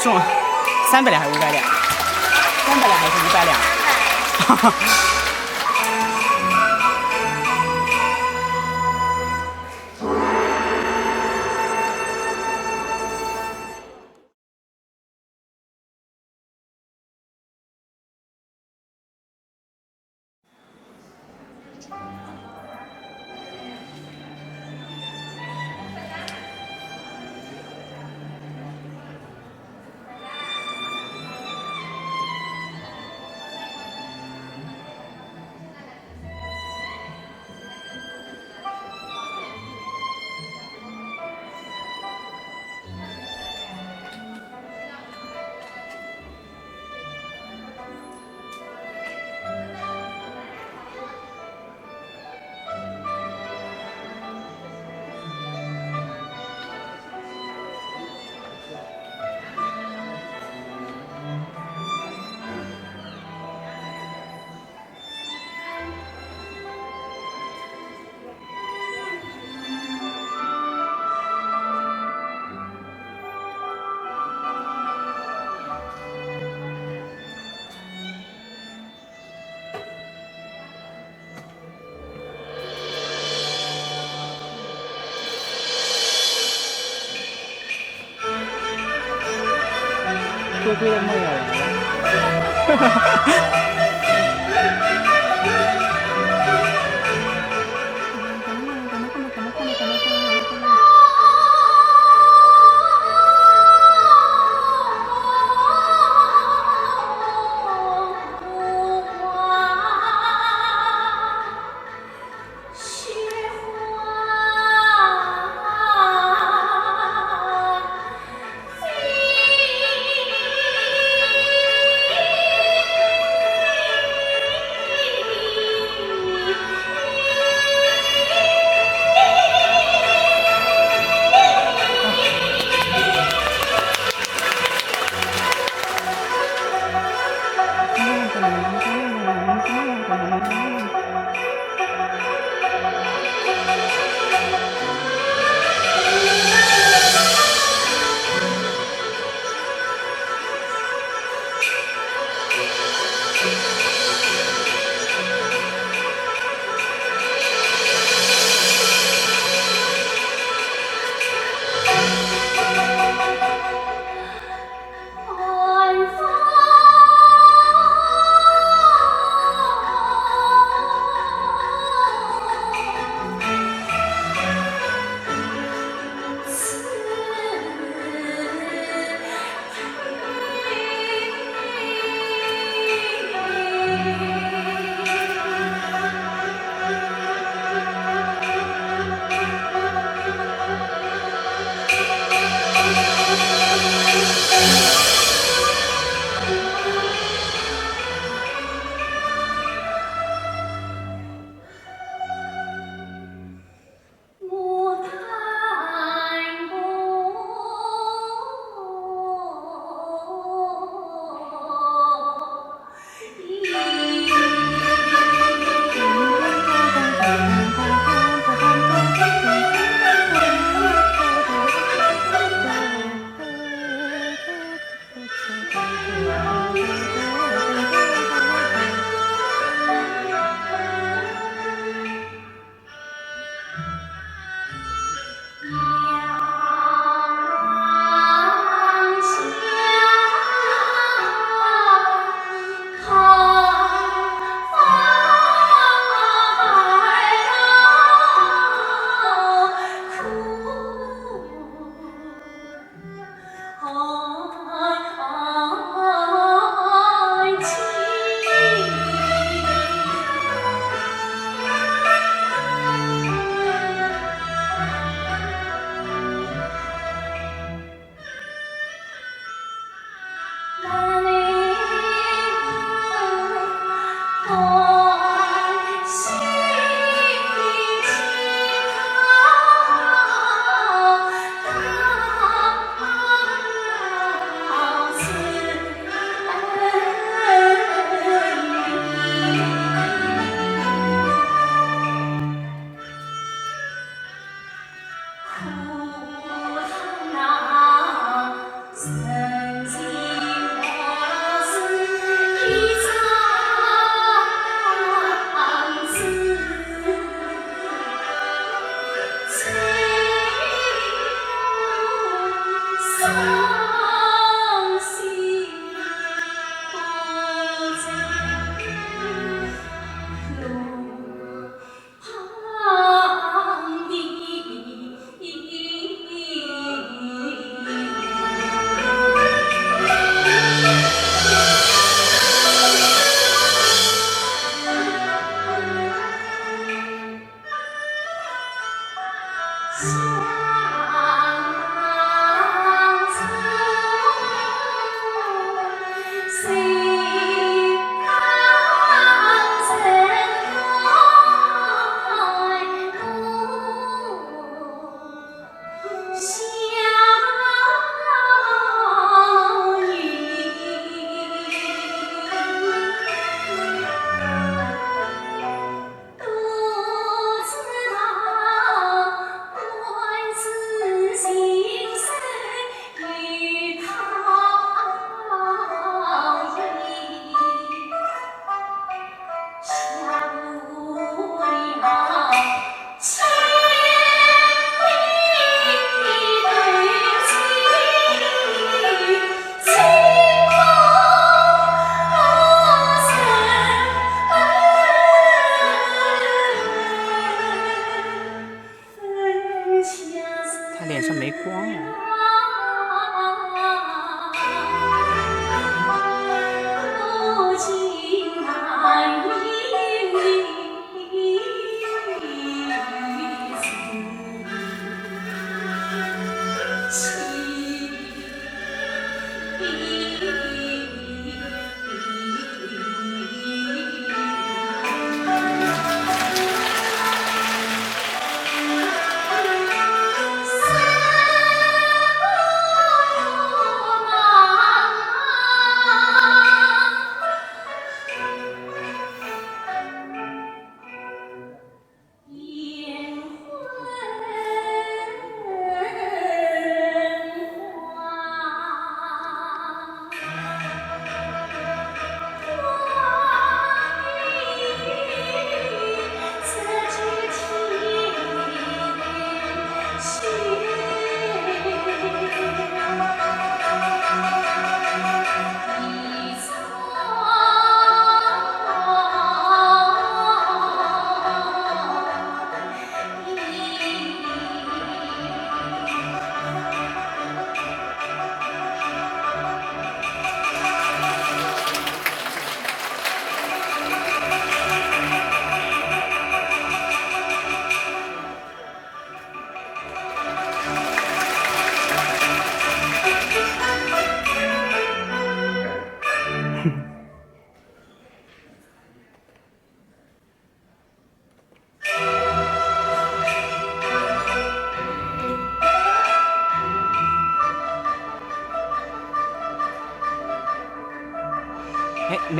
送三百两还是五百两？三百两还是五百两？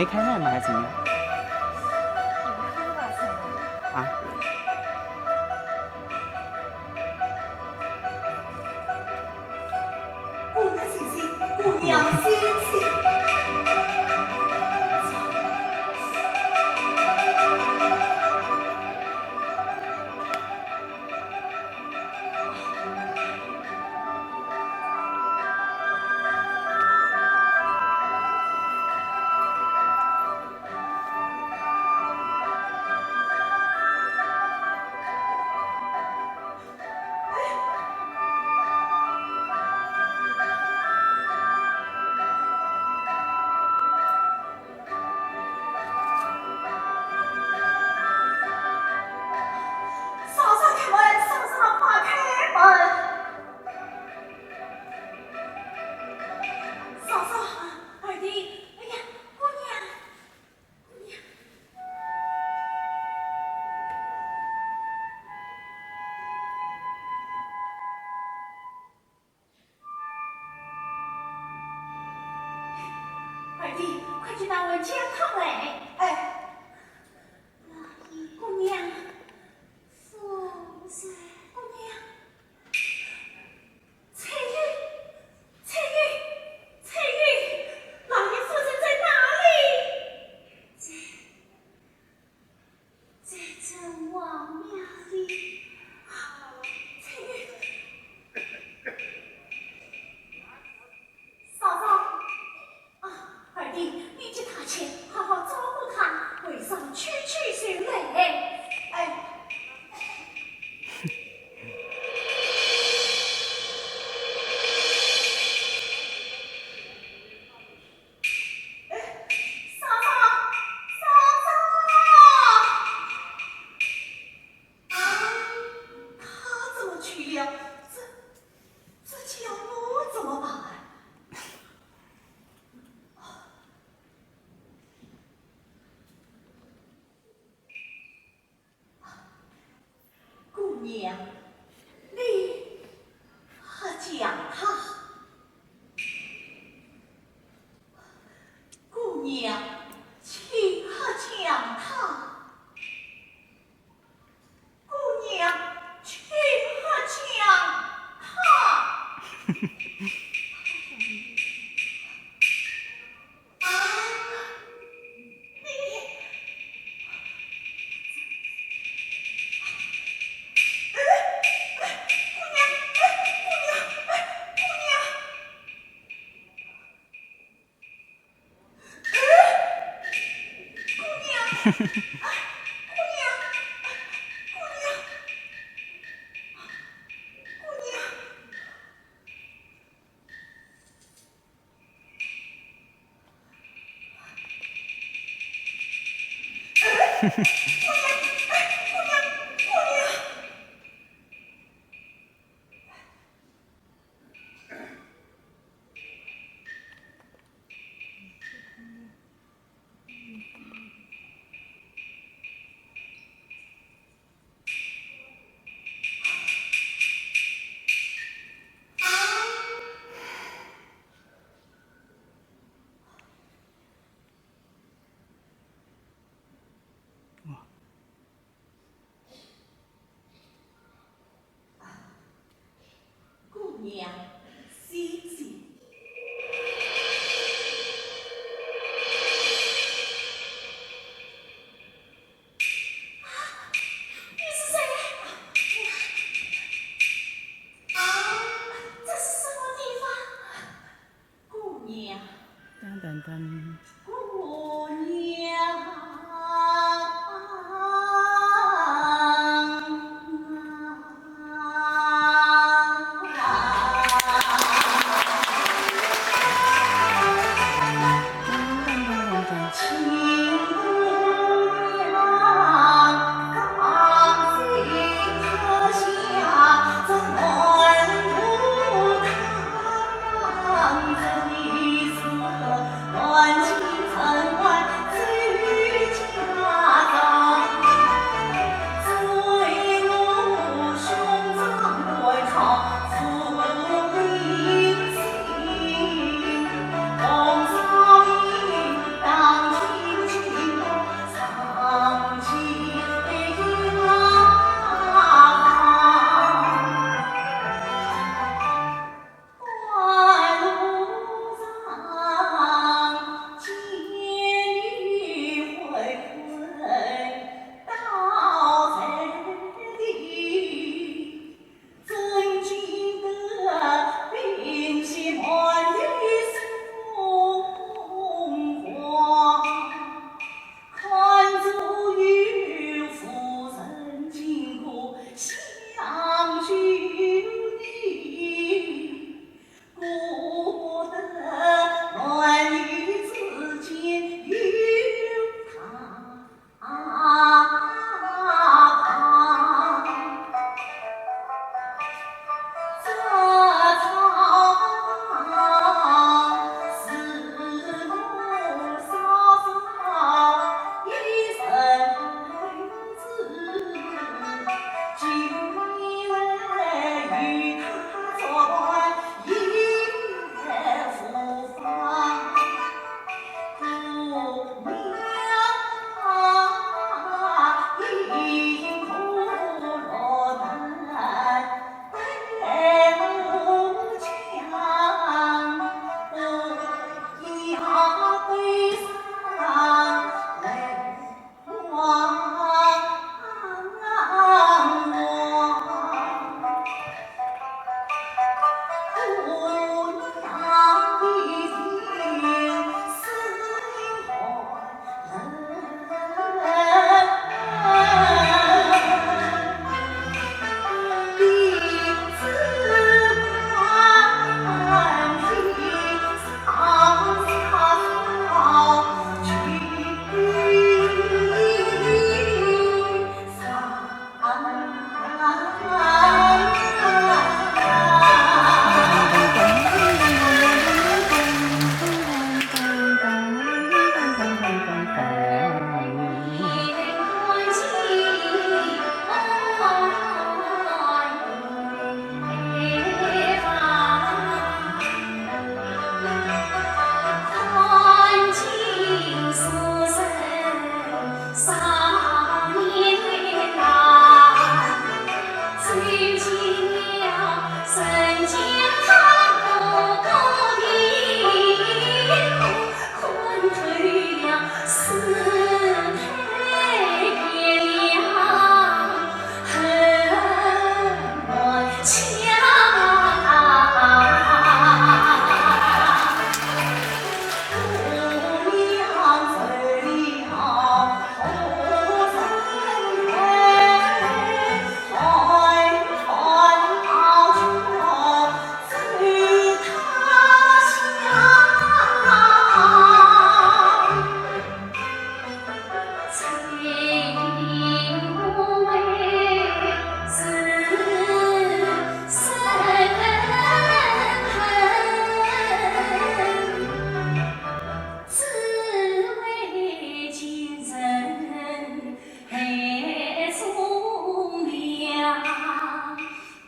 开麦吗？还是怎么样？啊？嫂嫂开门，嫂嫂快开门。嫂嫂，二弟，哎呀，姑娘，姑娘。 二弟，快去拿碗姜汤来。哎。姑娘，夫人。姑娘。翠玉，翠玉，翠玉，老爷夫人在哪里？在 在这王庙里。翠玉。嫂嫂。啊，二弟，你替她去，好好照顾她，回上去去就来。哎。 哎，嫂嫂，嫂嫂！啊，她怎么去了？这，这叫我怎么办？ 姑娘，你喝姜汤。姑娘，请喝姜汤。姑娘，请喝姜汤。 姑娘，醒醒。啊，你是谁？啊，这是什么地方？ 姑娘。噔噔噔。姑娘。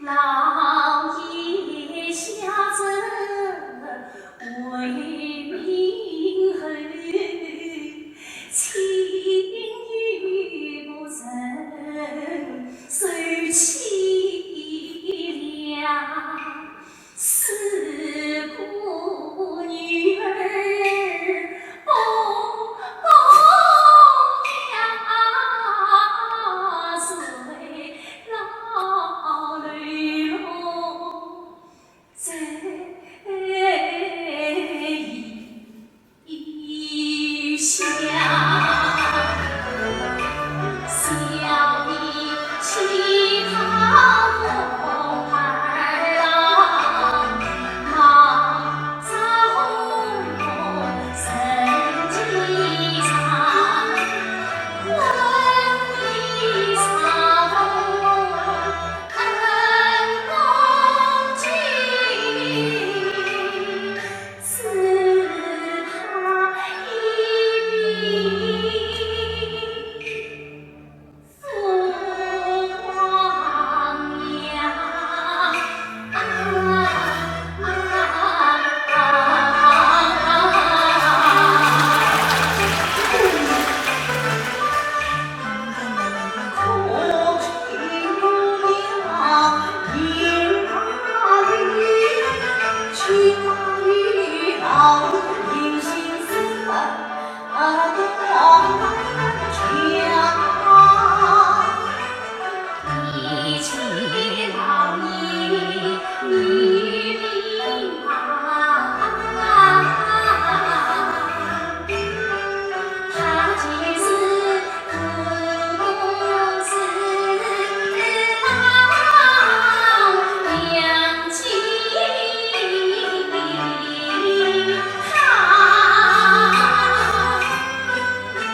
老爷下旨为民后，请与不臣受凄凉。 是故女儿不不要随老流落在 一笑。笑你乞讨童儿郎，忙着红红生几场，婚礼上恩公敬。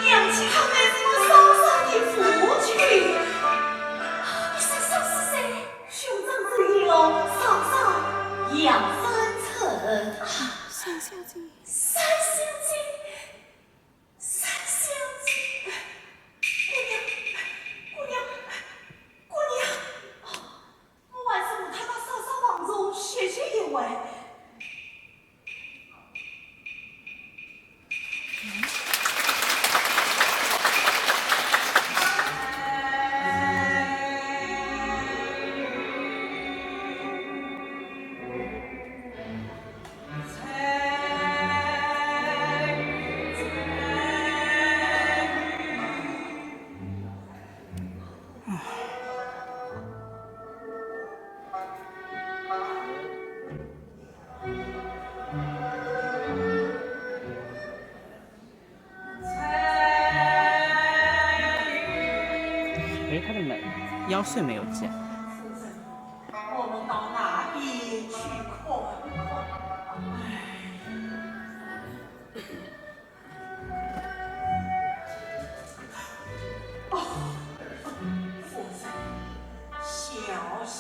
娘亲，她乃是我嫂嫂的父亲。你说嫂嫂是谁？兄长之一咯，嫂嫂杨三成。三小姐。三小姐。 三小姐，姑娘，姑娘，姑娘，我还是扶她到嫂嫂房中歇息一会。哎，他的门钥匙没有系。夫人，我们到那边去看看。哎。 哦，夫人，小心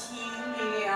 了。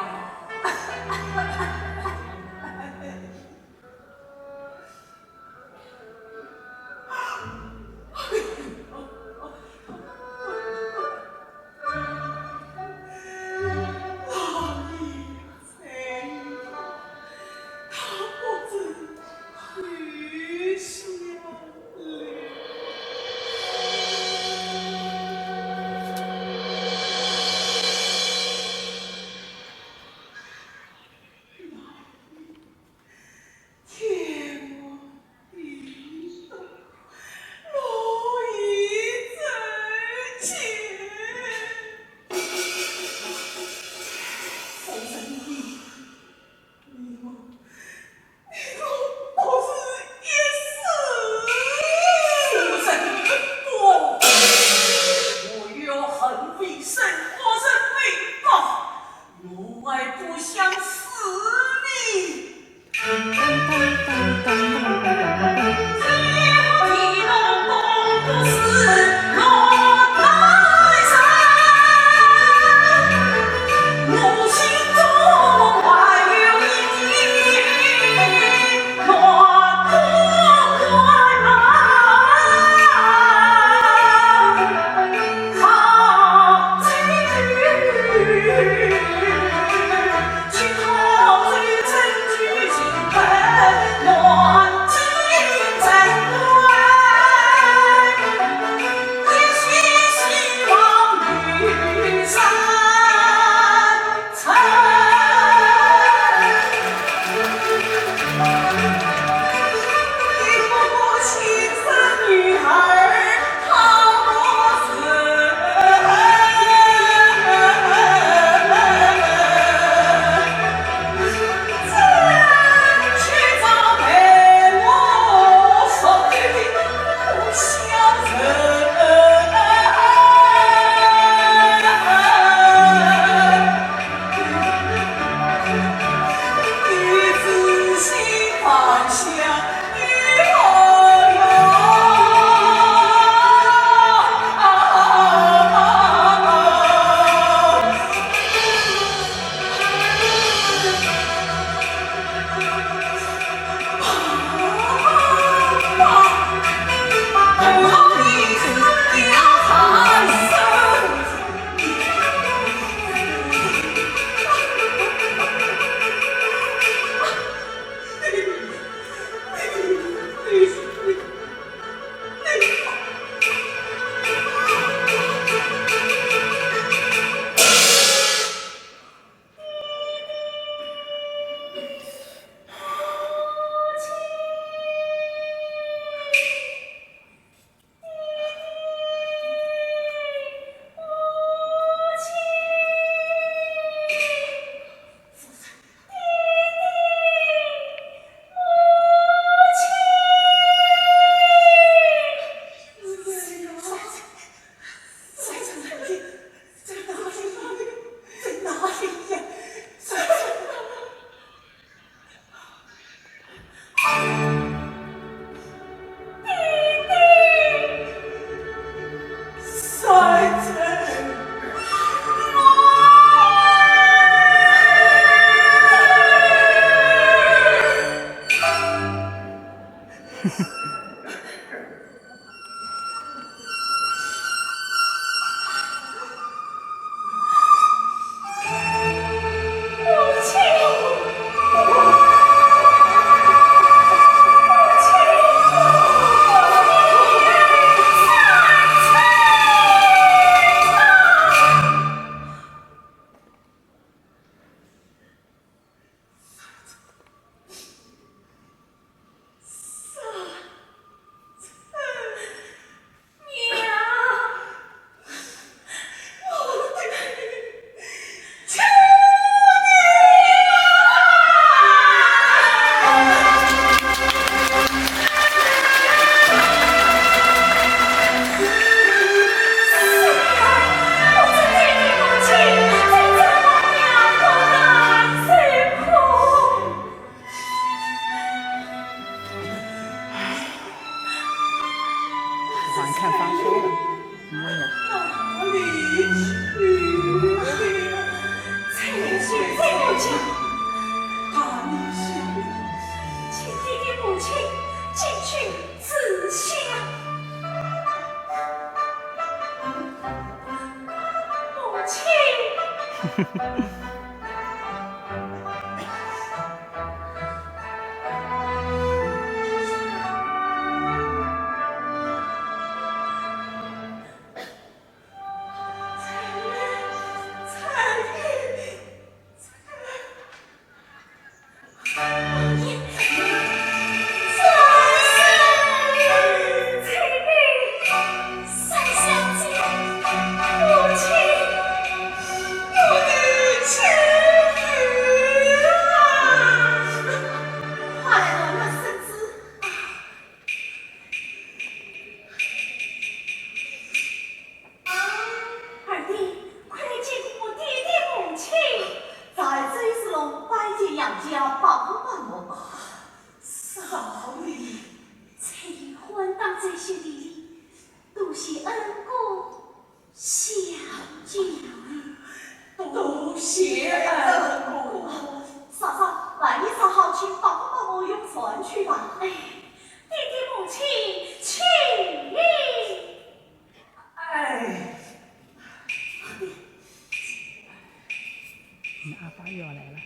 哪里去了？翠云，再不讲，他们想，请爹爹母亲进去。 自省。母亲。二弟，快来见过我爹爹母亲。在这一时辰拜见杨家伯父伯母。少礼。翠云欢当在雪地里，多谢恩公相救。多谢恩公。嫂嫂，饭已烧好，请伯父伯母用餐去吧。哎，爹爹母亲，请。 哎，你阿爸又要来了。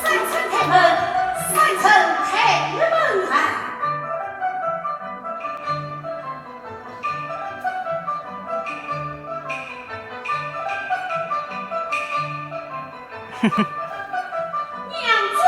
三层开门，三层开门啊！娘子。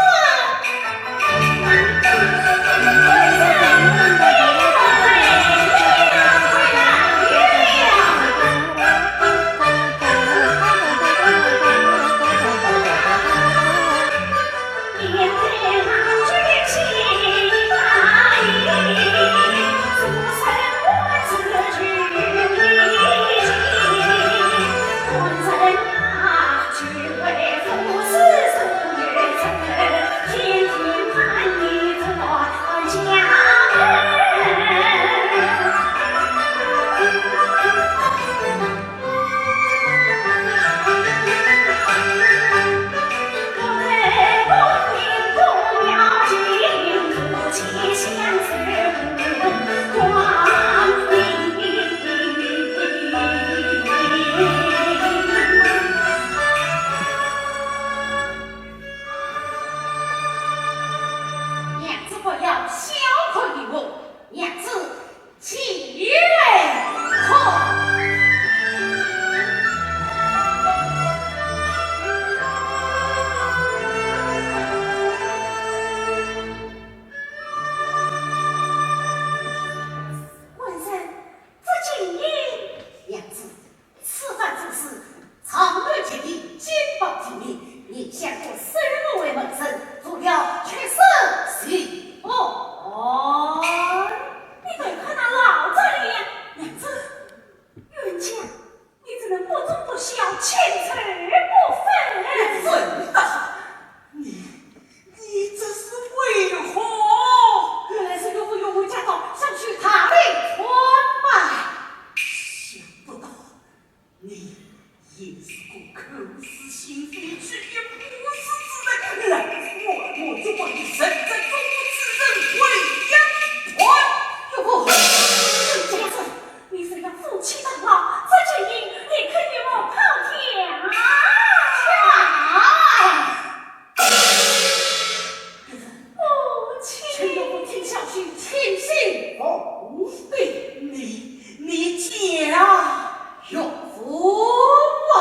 口是心非，嘴也不是之人，来个父爱母之婚，人在中国之人为养团。哟呵，这样子，你是要夫妻到老，这婚姻你可与我抛掉啊？啊！母亲。请父亲小心，请信奉命。你，你家有父啊？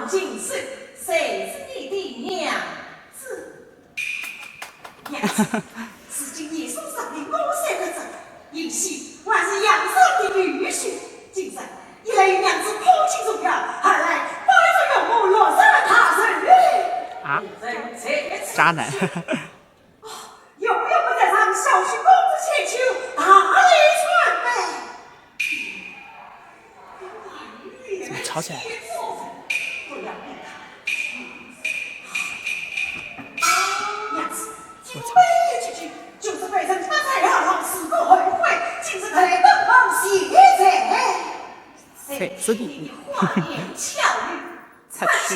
进士，谁是你的娘子？娘子，如今严嵩杀了我三个侄，云溪还是杨森的女婿，今日一来与娘子攀亲重要，二来拜见岳母，落煞了大人。啊？我在此。渣男。哦，岳母岳母在上，小婿公子千秋，大礼参拜。 怎么吵起来了？我操！谁是你？ 出去。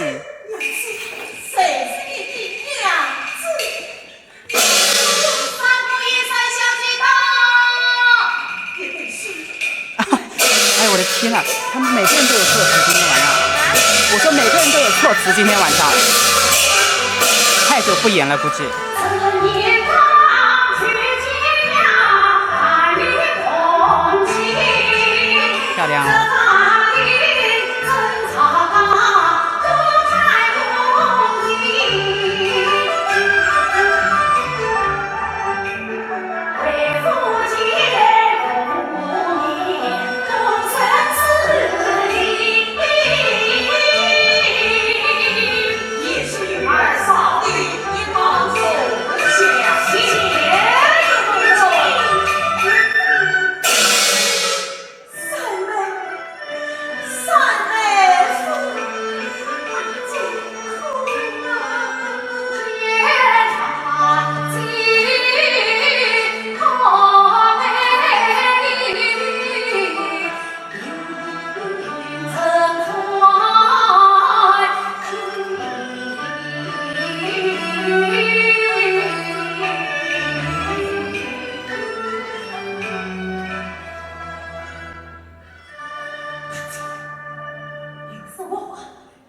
哎，我的天呐，他们每个人都有错，直接念完了。我说每个人都有错，直接念完了。太久不演了，估计。 漂亮。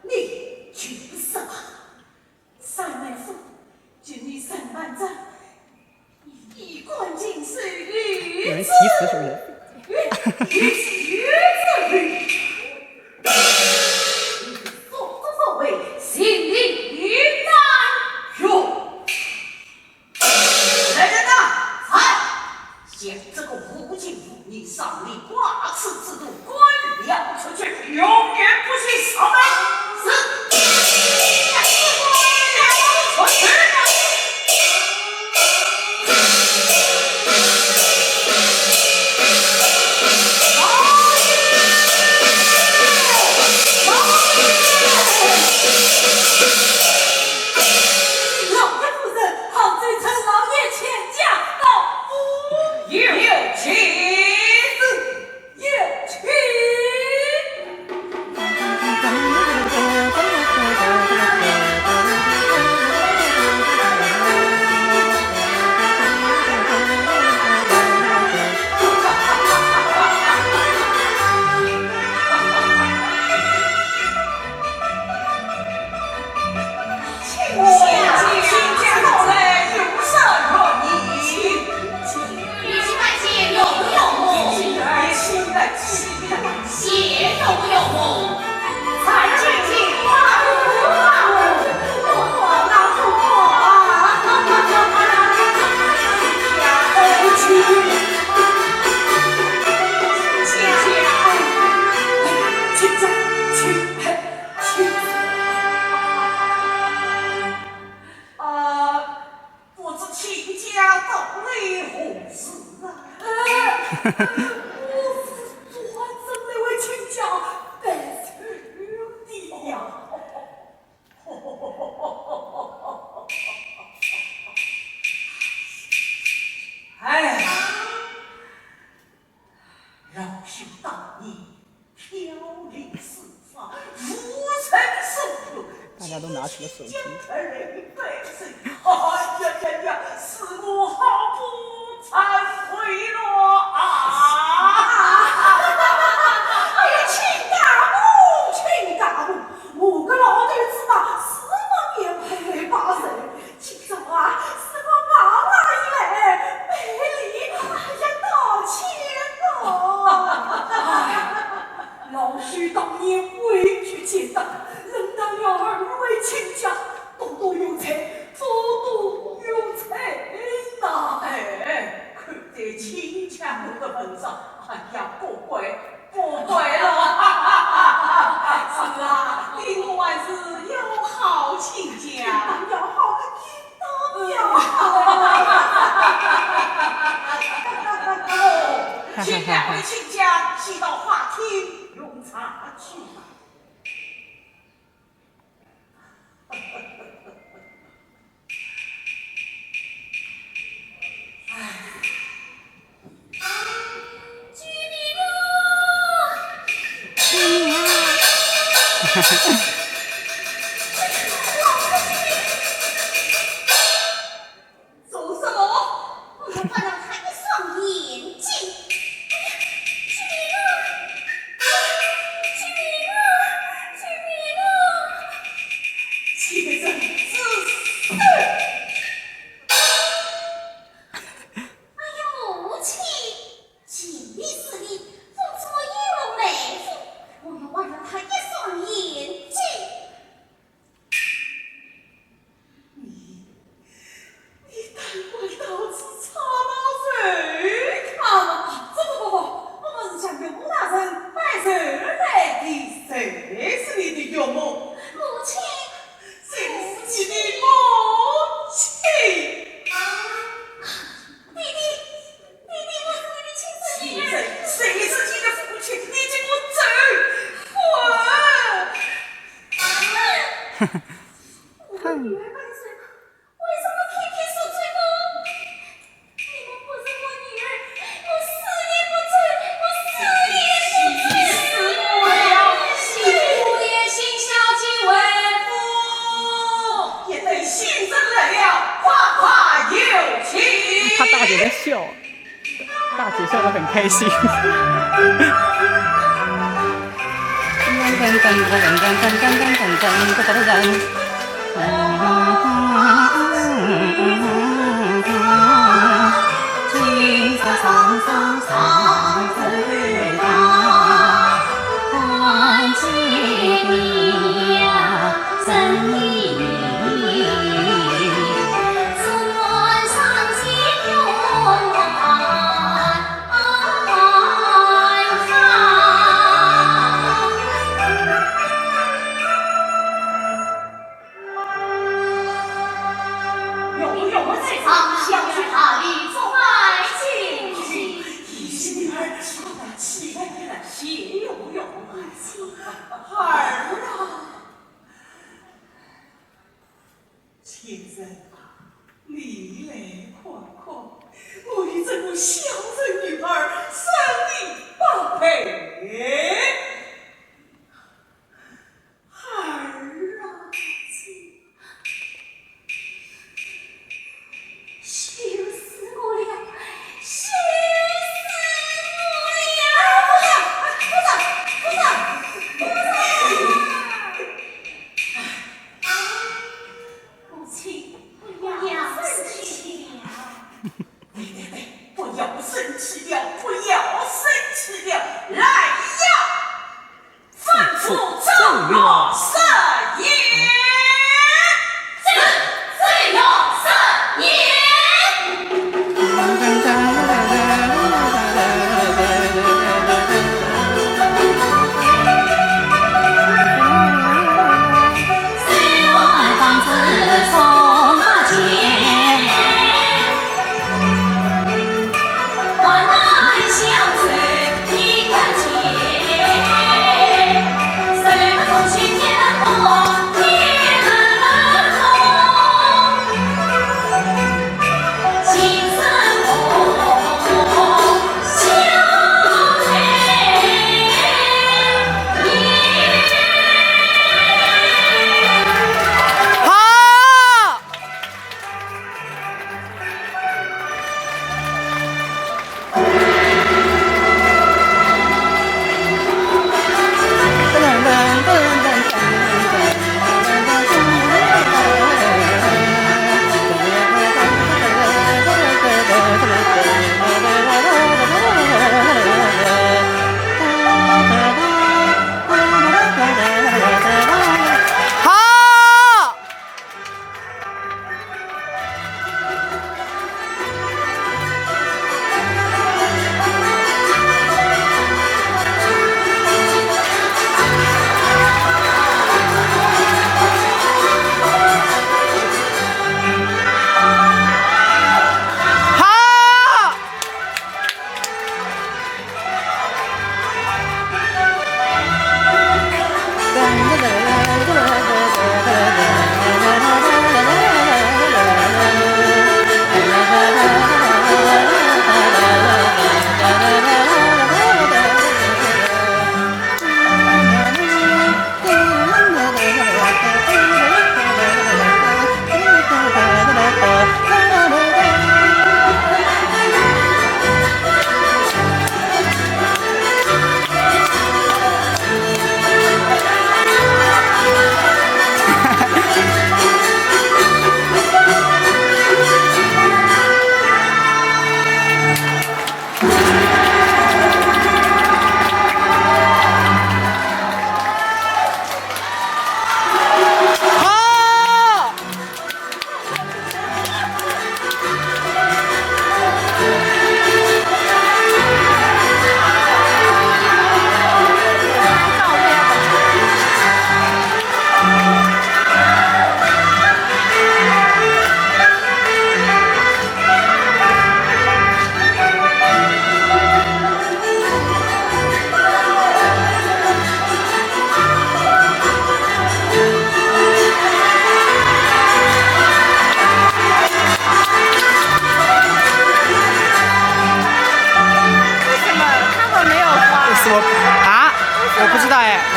你就是吧？三妹夫，今日三班长，一观进士，有人提词是不是？所作所为，心里应当有。 来人呐！在！将这个无情无义、上里挂齿之徒赶了出去，永远不许上门。是。将这个官了出去。老爷！老爷！ 老爷夫人，杭州城老爷请假到府。有请，有请。 啊，不知亲家到来何事啊？呃，我是专程来为亲家报仇的呀。哎呀，老兄当年 飘零四方，无人所有，大家都拿起了手机。哎呀呀呀，是我好不惭愧了啊！哎呀，亲家母，亲家母，我个老头子嘛，是没面孔来报仇。 今朝啊，是我王二爷来赔礼，哎呀，道歉哦。哎，老兄当年畏惧钱塘，冷淡做什么？我要拔掉他一双眼睛！哎呀，救命啊！救命啊！救命啊！贱人之手！哎呀，母亲，情理是理，奉旨我有劳内府，我要拔掉他一双眼睛。 你，你胆敢到此插刀手铐？啊，不不不，我们是向岳母大人拜寿来的，谁是你的岳母？母亲。谁是你的母亲？弟弟，弟弟，我是你的亲生女儿。谁是你的父亲？你给我走！我的女儿万岁，为什么偏偏说这个？你们不认我女儿，我死也不走，我死也不走。死不了，死不也，请小姐回府。也等新政来了，快快有请。他大姐在笑。 大姐笑得很开心。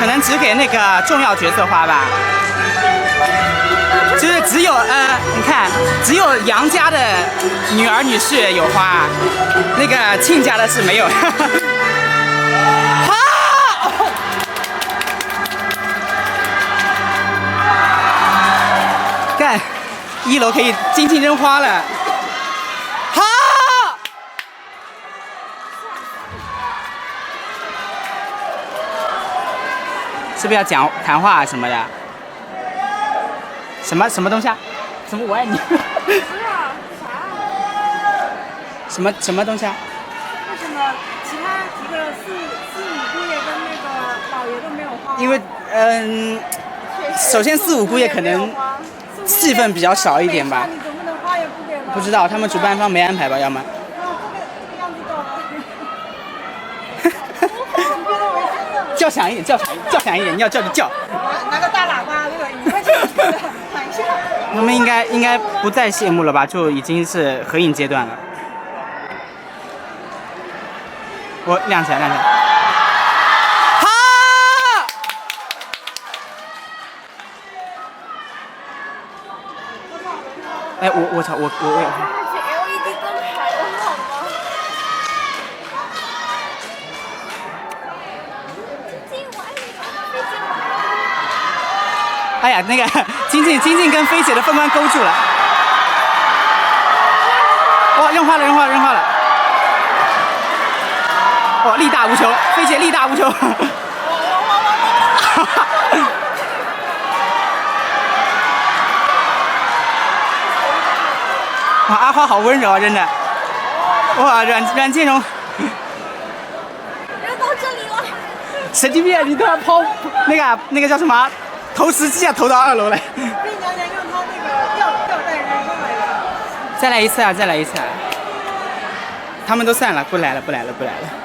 可能只给那个重要角色花吧，就是只有呃，你看，只有杨家的女儿女婿有花，那个亲家的是没有。好，干，一楼可以尽情扔花了。好。 是不是要讲谈话啊什么的？什么什么东西啊？什么我爱你？什么什么东西啊？为什么其他几个四四五姑爷跟那个老爷都没有花？因为嗯，首先四五姑爷可能戏份比较少一点吧。不知道他们主办方没安排吧，要么。叫响一点，叫响一点，叫响一点，你要叫就叫。拿个大喇叭，那个一块钱一个，喊一下。他们应该应该不再谢幕了吧？就已经是合影阶段了。我亮起来，亮起来。好。 哎，我我操，我我我。哎呀，那个金靖金靖跟菲姐的凤冠勾住了。哇，认花了，认花了，认花了。哇，力大无穷，菲姐力大无穷。 哇，阿花好温柔啊，真的。哇，阮阮静荣，人到这里了。神经病啊！你突然抛那个那个叫什么投石机啊，投到二楼来。被娘娘用她那个吊吊带扔上来了。再来一次啊！再来一次啊！他们都散了，不来了，不来了，不来了。